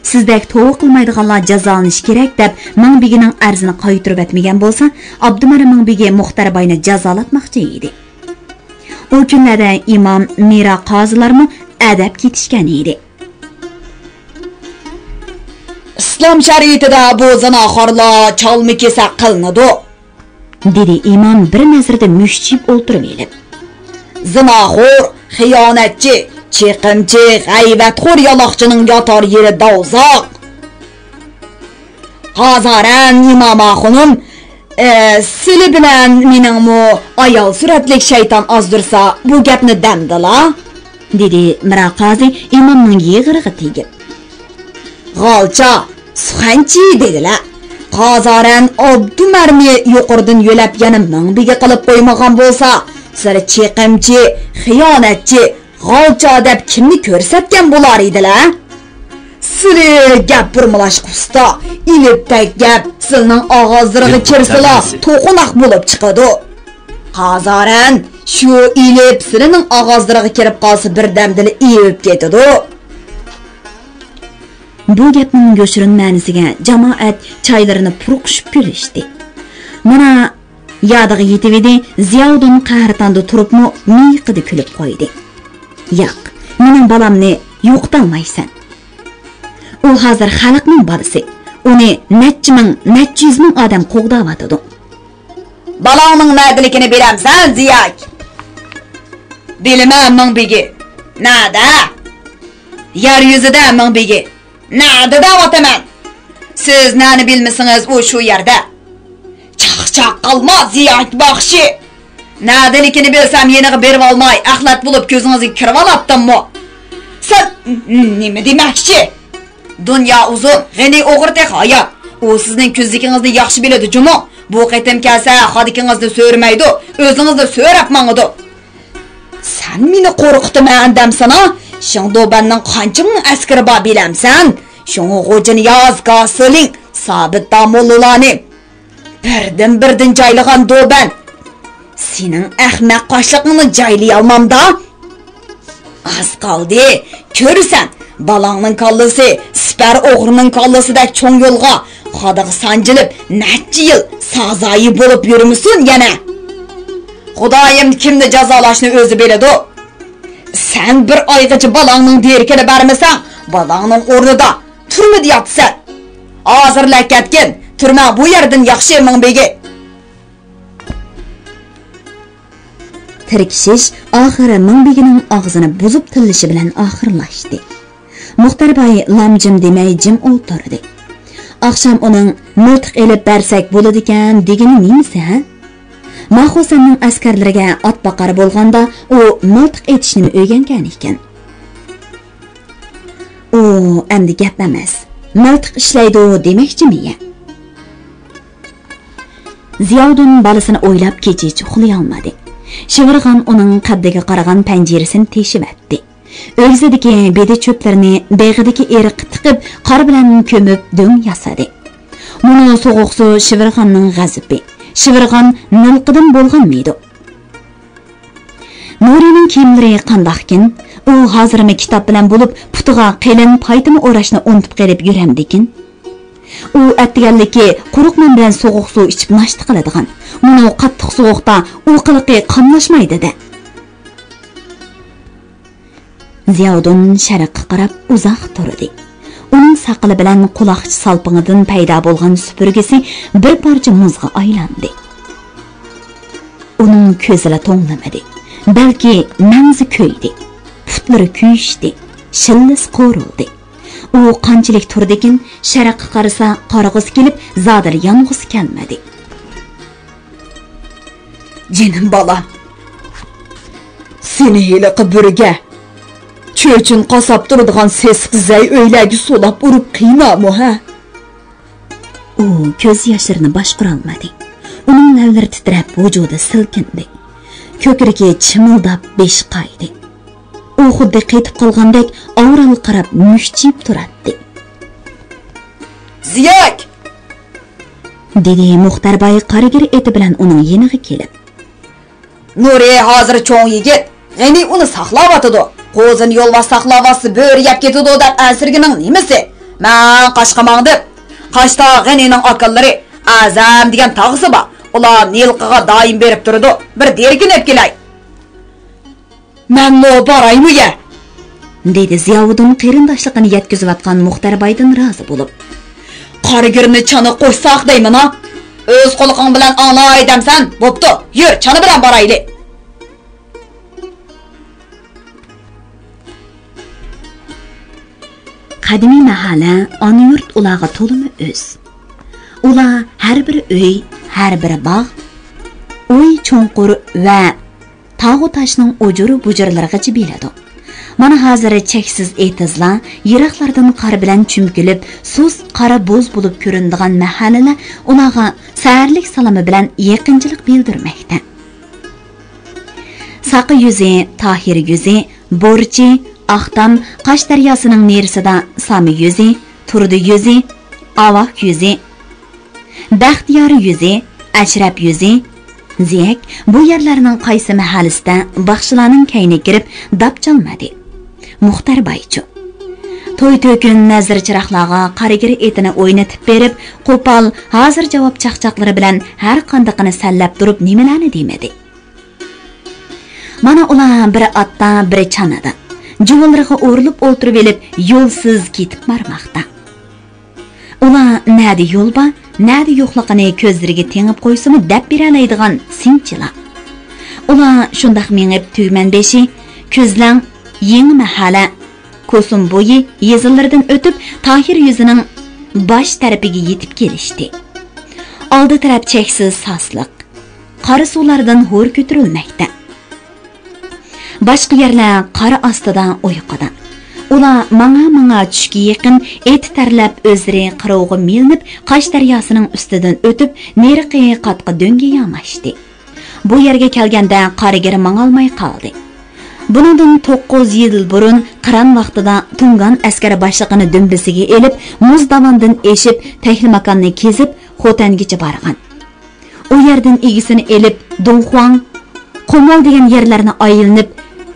سىزدەك توۋا قىلمايدىغانلار جازالىنىشى كېرەك، دەپ مىڭ بېگىنىڭ ئەرزىنى قايتۇرۇۋەتمىگەن بولسا، ئابدۇمەرىمنىڭ بېگى مۇختەر باينى جازالاتماقچى ئىدى. ئۇ كۈنلەردە ئىمام، مىرا قازىلارمۇ ئەدەپ كېتىشكەن ئىدى. ئىسلام شەرىئىتىدە بۇ زىناخورلار چالما كېسەك قىلىنىدۇ، دېدى ئىمام بىر نەزىرىدە مۈكچىيىپ ئولتۇرۇۋېلىپ. زىناخور، خىيانەتچى، چېقىمچى، غەيۋەتخور يالاقچىنىڭ ياتار يېرى دوزاخ. قازارەن ئىمام ئاخۇنۇم، ئە، سىلى بىلەن مېنىڭمۇ ئايال سۈرەتلىك شەيتان ئازدۇرسا، بۇ گەپنى دەمدىلا، دېدى مىرا قازى ئىمامنىڭ يىغىرىغا تېگىپ. غالچا، سۇخەنچى دېدىلە. قازارەن ئابدۇمەرمى يۇقىرىدىن يۆلەپ يەنە مىڭ بېگى قىلىپ قويمىغان بولسا، سىلى چېقىمچى، خىيانەتچى، غالچا دەپ كىمنى كۆرسەتكەن بولار ئىدىلە؟ سىلى گەپ بۇرمىلاشقا ئۇستا، ئېلىپ بەك گەپ سىلىنىڭ ئاغزىلىرىغا كىرسىلا، توقۇناق بولۇپ چىقىدۇ. قازارەن، شۇ ئېلىپ سىلىنىڭ ئاغزىلىرىغا كىرىپ قالسا، بىردەمدىلا ئېۋىپ كېتىدۇ. بۇ گەپنىڭ يوشۇرۇن مەنىسىگە جامائەت چايلىرىنى پۇرقۇشۇپ كۈلۈشتى. مانا، يادىغا يېتىۋىدى، زىياۋۇدۇن قەھرىتاندا تۇرۇپمۇ مىيىقىدا كۈلۈپ قويدى. ياق، مېنىڭ بالامنى يوقىتالمايسەن. ئۇ ھازىر خەلقنىڭ بالىسى. ئۇنى نەچچە مىڭ، نەچچە يۈز مىڭ ئادەم قوغداۋاتىدۇ. بالاڭنىڭ نەدىلىكىنى بىلەمسەن، زىياك؟ بىلىمەن، مىڭ بېگى. نەدە؟ يەر يۈزىدە، مىڭ بېگى. نەدە دەۋاتىمەن؟ سىز نەنى بىلمىسىڭىز، ئۇ شۇ يەردە. چاقچاق قىلما، زىياك باخشى. نەدىلىكىنى بىلسەم، يېنىغا بېرىۋالماي، ئەخلەت بولۇپ كۆزىڭىزگە كىرىۋالاتتىممۇ؟ سەن نېمە دېمەكچى؟ دۇنيا ئۇزۇن، غېنى ئوغرى تېخى ھايات. ئۇ سىزنىڭ كۆزلۈكىڭىزنى ياخشى بىلىدۇ جۇمۇ. بۇ قېتىم كەلسە، خادىكىڭىزنى سۆرىمەيدۇ، ئۆزىڭىزنى سۆرەپ ماڭىدۇ. سەن مېنى قورقۇتىمەن دەمسەنا؟ شېڭدۇبەننىڭ قانچە مىڭ ئەسكىرى بار بىلەمسەن؟ شېڭغۇجىنىياز، گاسىلىڭ، سابىت داموللىلارنى. بىردىن-بىردىن جايلىغان دوبەن. سېنىڭ ئەخمەق قاشلىقىڭنى جايلىيالمامدا؟ ئاز قالدى، كۆرىسەن، بالاڭنىڭ كاللىسى سىپەر ئوغرىنىڭ كاللىسىدەك چوڭ يولغا خادىغا سانجىلىپ، نەچچە يىل سازايى بولۇپ يۈرمىسۇن يەنە. خۇدايىم كىمنى جازالاشنى ئۆزى بىلىدۇ. سەن بىر ئايغىچە بالاڭنىڭ دېرىكىنى بەرمىسەڭ، بالاڭنىڭ ئورنىدا تۈرمىدە ياتىسەن. ھازىرلا كەتكىن، تۈرمە بۇ يەردىن ياخشى، مىڭ بېگى. تىركىشىش ئاخىرى مىڭ بېگىنىڭ ئاغزىنى بۇزۇپ تىللىشى بىلەن ئاخىرلاشتى. مۇختەر باي لامجىم دېمەي جىم ئولتۇردى. ئاخشام ئۇنىڭ مىلتىق ئېلىپ بەرسەك بولىدىكەن دېگىنى نېمىسى، ھە؟ ماخۇسەننىڭ ئەسكەرلىرىگە ئات باقار بولغاندا، ئۇ مىلتىق ئېتىشنىمۇ ئۆگەنگەن ئىكەن. ئۇ ئەمدى گەپ ئەمەس، مىلتىق ئىشلەيدۇ دېمەكچىمۇ يە؟ زىياۋۇدۇن بالىسىنى ئويلاپ كېچىچە ئۇخلىيالمىدى. شىۋىرغان ئۇنىڭ قەددىگە قارىغان پەنجىرىسىنى تېشىۋەتتى. ئۆگزىدىكى بېدە چۆپلىرىنى بېغىدىكى ئېرىققا تىقىپ، قار بىلەن كۆمۈپ دۆڭ ياسىدى. مۇنۇ سوغۇق سۇ شىۋىرغاننىڭ غەزىپى. شىۋىرغان نىلقىدىن بولغانمىدۇ؟ نۇرىنىڭ كىيىملىرى قانداقكىن؟ ئۇ ھازىرمۇ كىتاب بىلەن بولۇپ، پۇتىغا قېلىن پايتىما ئوراشنى ئۇنتۇپ قېلىپ يۈرەمدىكىن؟ ئۇ ئەتىگەنلىكى قۇرۇق نان بىلەن سوغۇق سۇ ئىچىپ ناشتا قىلىدىغان. مۇنۇ قاتتىق سوغۇقتا ئۇ قىلىقى قاملاشمايدۇ-دە. زىياۋۇدۇن شەرققە قاراپ ئۇزاق تۇردى. ئۇنىڭ ساقىلى بىلەن قۇلاقچا سالپىڭىدىن پەيدا بولغان سۈپۈرگىسى بىر پارچە مۇزغا ئايلاندى. ئۇنىڭ كۆزىلا توڭلىمىدى. بەلكى مەڭزى كۆيدى. پۇتلىرى كۆيۈشتى. شىللىسى قورۇلدى. ئۇ قانچىلىك تۇردىكىن، شەرققە قارىسا قارىغۇسى كېلىپ، زادىلا يانغۇسى كەلمىدى. جېنىم بالام، سېنى ھېلىقى بۈرگە، چۆچۈن قاساپ تۇرىدىغان سېسىق زەي ئۆيلەرگە سولاپ ئۇرۇپ قىينامۇ، ھە؟ ئۇ كۆز ياشلىرىنى باشقۇرالمىدى. ئۇنىڭ لەۋلىرى تىترەپ، ۋۇجۇدى سىلكىندى. كۆكرىكى چىمىلداپ بېشى قايدى. ئۇ خۇددى قېتىپ قالغاندەك ئاۋرالغا قاراپ مۈكچىيىپ تۇراتتى. زىياك! دېدى مۇختەر باي قارىگىر ئېتى بىلەن ئۇنىڭ يېنىغا كېلىپ. نۇرى ھازىر چوڭ يىگىت، غېنى ئۇنى ساقلاۋاتىدۇ. قوزىنى يولۋاس ساقلاۋاتسا بۆرە يەپ كېتىدۇ دەپ ئەنسىرىگىنىڭ نېمىسى؟ مەن قاشقا ماڭدىم. قاشتا غېنىنىڭ ئاكىلىرى ئەزەم دېگەن تاغىسى بار. ئۇلار نىلقىغا دائىم بېرىپ تۇرىدۇ. بىر دېرىكىنى ئېلىپ كېلەي. مەنمۇ بارايمۇ يە؟ دېدى زىياۋۇدۇن قېرىنداشلىقىنى يەتكۈزۈۋاتقان مۇختەر بايدىن رازى بولۇپ. قارىگىرنى چانا قوشساق دەيمەن ھا. ئۆز قۇلىقىڭ بىلەن ئاڭلاي دەمسەن، بوپتۇ، يۈر، چانا بىلەن بارايلى. قەدىمىي مەھەللە ئانا يۇرت ئۇلارغا تولىمۇ ئۆز. ئۇلار ھەر بىر ئۆي، ھەر بىر باغ، ئوي چوڭقۇر ۋە تاغۇ تاشنىڭ ئۇجۇر-بۇجۇرلىرىغىچە بىلىدۇ. مانا ھازىر چەكسىز ئېتىزلار، يىراقلاردىن قار بىلەن چۈمكىلىپ، سۇس قارا بۇز بولۇپ كۆرۈنىدىغان مەھەللىلەر ئۇلارغا سەھەرلىك سالىمى بىلەن يېقىنچىلىق بىلدۈرمەكتە. ساقا يۈزى، تاھىر يۈزى، بورچى، ئاقتام قاش دەرياسىنىڭ نېرىسىدا سامى يۈزى، تۇردى يۈزى، ئاۋاق يۈزى، بەختىيار يۈزى، ئەشرەپ يۈزى، زىيەك، بۇ يەرلەرنىڭ قايسى مەھەللىسىدە باخشىلارنىڭ كەينىگە كىرىپ داپ چالمىدى؟ مۇختەر بايچۇ. توي تۆكۈن نەزىر چىراغلارغا قارىگىر ئېتىنى ئوينىتىپ بېرىپ، قوپال ھازىر جاۋاب چاقچاقلىرى بىلەن ھەر قاندىقىنى سەنلەپ تۇرۇپ نېمىلەرنى دېمىدى؟ مانا ئۇلار بىر ئاتتا، بىر چانىدا، جۇۋىلىرىغا ئورۇلۇپ ئولتۇرۇۋېلىپ يولسىز كېتىپ بارماقتا. ئۇلار نەدە يول بار، نەدە يوقلۇقىنى كۆزلىرىگە تېڭىپ قويسىمۇ دەپ بېرەلەيدىغان سىنچىلار. ئۇلار شۇنداق مېڭىپ تۈگمەن بېشى، كۆزلەڭ، يېڭى مەھەللە، كوسۇم بويى يېزىلىرىدىن ئۆتۈپ، تاھىر يۈزىنىڭ باش تەرىپىگە يېتىپ كېلىشتى. ئالدى تەرەپ چەكسىز ساسلىق، قارا سۇلاردىن ھور كۆتۈرۈلمەكتە. باشقا يەرلەر قار ئاستىدا ئۇيقۇدا. ئۇلار ماڭا-ماڭا چۈشكە يېقىن ئېتى تەرلەپ ئۆزلىرى قىروغا مىلىنىپ، قاش دەرياسىنىڭ ئۈستىدىن ئۆتۈپ، نېرىقى قاتقا دۆڭگە ياماشتى. بۇ يەرگە كەلگەندە قارىگىر ماڭالماي قالدى. بۇنىڭدىن توققۇز يىل بۇرۇن قىران ۋاقتىدا تۇڭگان ئەسكەر باشلىقىنى دۈمبىسىگە ئېلىپ، مۇز داۋاندىن ئېشىپ، تەكلىماكاننى كېزىپ، خوتەنگىچە بارغان. ئۇ يەردىن ئىگىسىنى ئېلىپ، دۇڭخۇاڭ، قومۇل دېگەن يەرلەرنى ئايلىنىپ،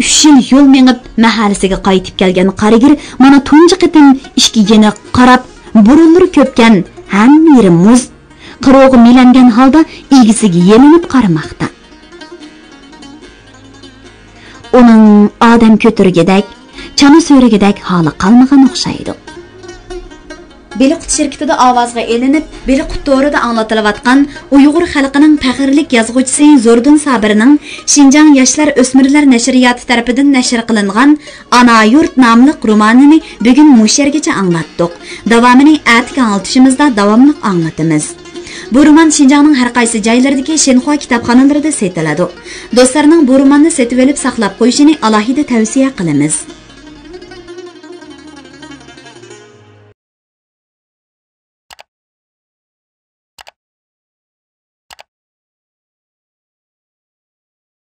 ئۈچ يىل يول مېڭىپ، مەھەللىسىگە قايتىپ كەلگەن قارىگىر مانا تۇنجى قېتىم ئىككى يېنىغا قاراپ، بۇرۇنلىرى كۆپكەن ھەممە يېرى مۇز، قىروغا مىلەنگەن ھالدا ئىگىسىگە يېلىنىپ قارىماقتا. ئۇنىڭ ئادەم كۆتۈرگۈدەك، چانا سۆرىگۈدەك ھالى قالمىغان ئوخشايدۇ. بېلىق تۇتۇش شىركىتىدە ئاۋازغا ئېلىنىپ، بېلىق تورىدا ئاڭلىتىلىۋاتقان ئۇيغۇر خەلقىنىڭ پەخىرلىك يازغۇچىسى زوردۇن سابىرنىڭ شىنجاڭ ياشلار ئۆسمۈرلەر نەشرىياتى تەرىپىدىن نەشر قىلىنغان ئانا يۇرت ناملىق رومانىنى بۈگۈن مۇشۇ يەرگىچە ئاڭلاتتۇق. داۋامىنى ئەتىكى ئاڭلىتىشىمىزدا داۋاملىق ئاڭلىتىمىز. بۇ رومان شىنجاڭنىڭ ھەر قايسى جايلىرىدىكى شىنخۇا كىتابخانىلىرىدا سېتىلىدۇ. دوستلارنىڭ بۇ روماننى سېتىۋېلىپ ساقلاپ قويۇشىنى ئالاھىدە تەۋسىيە قىلىمىز.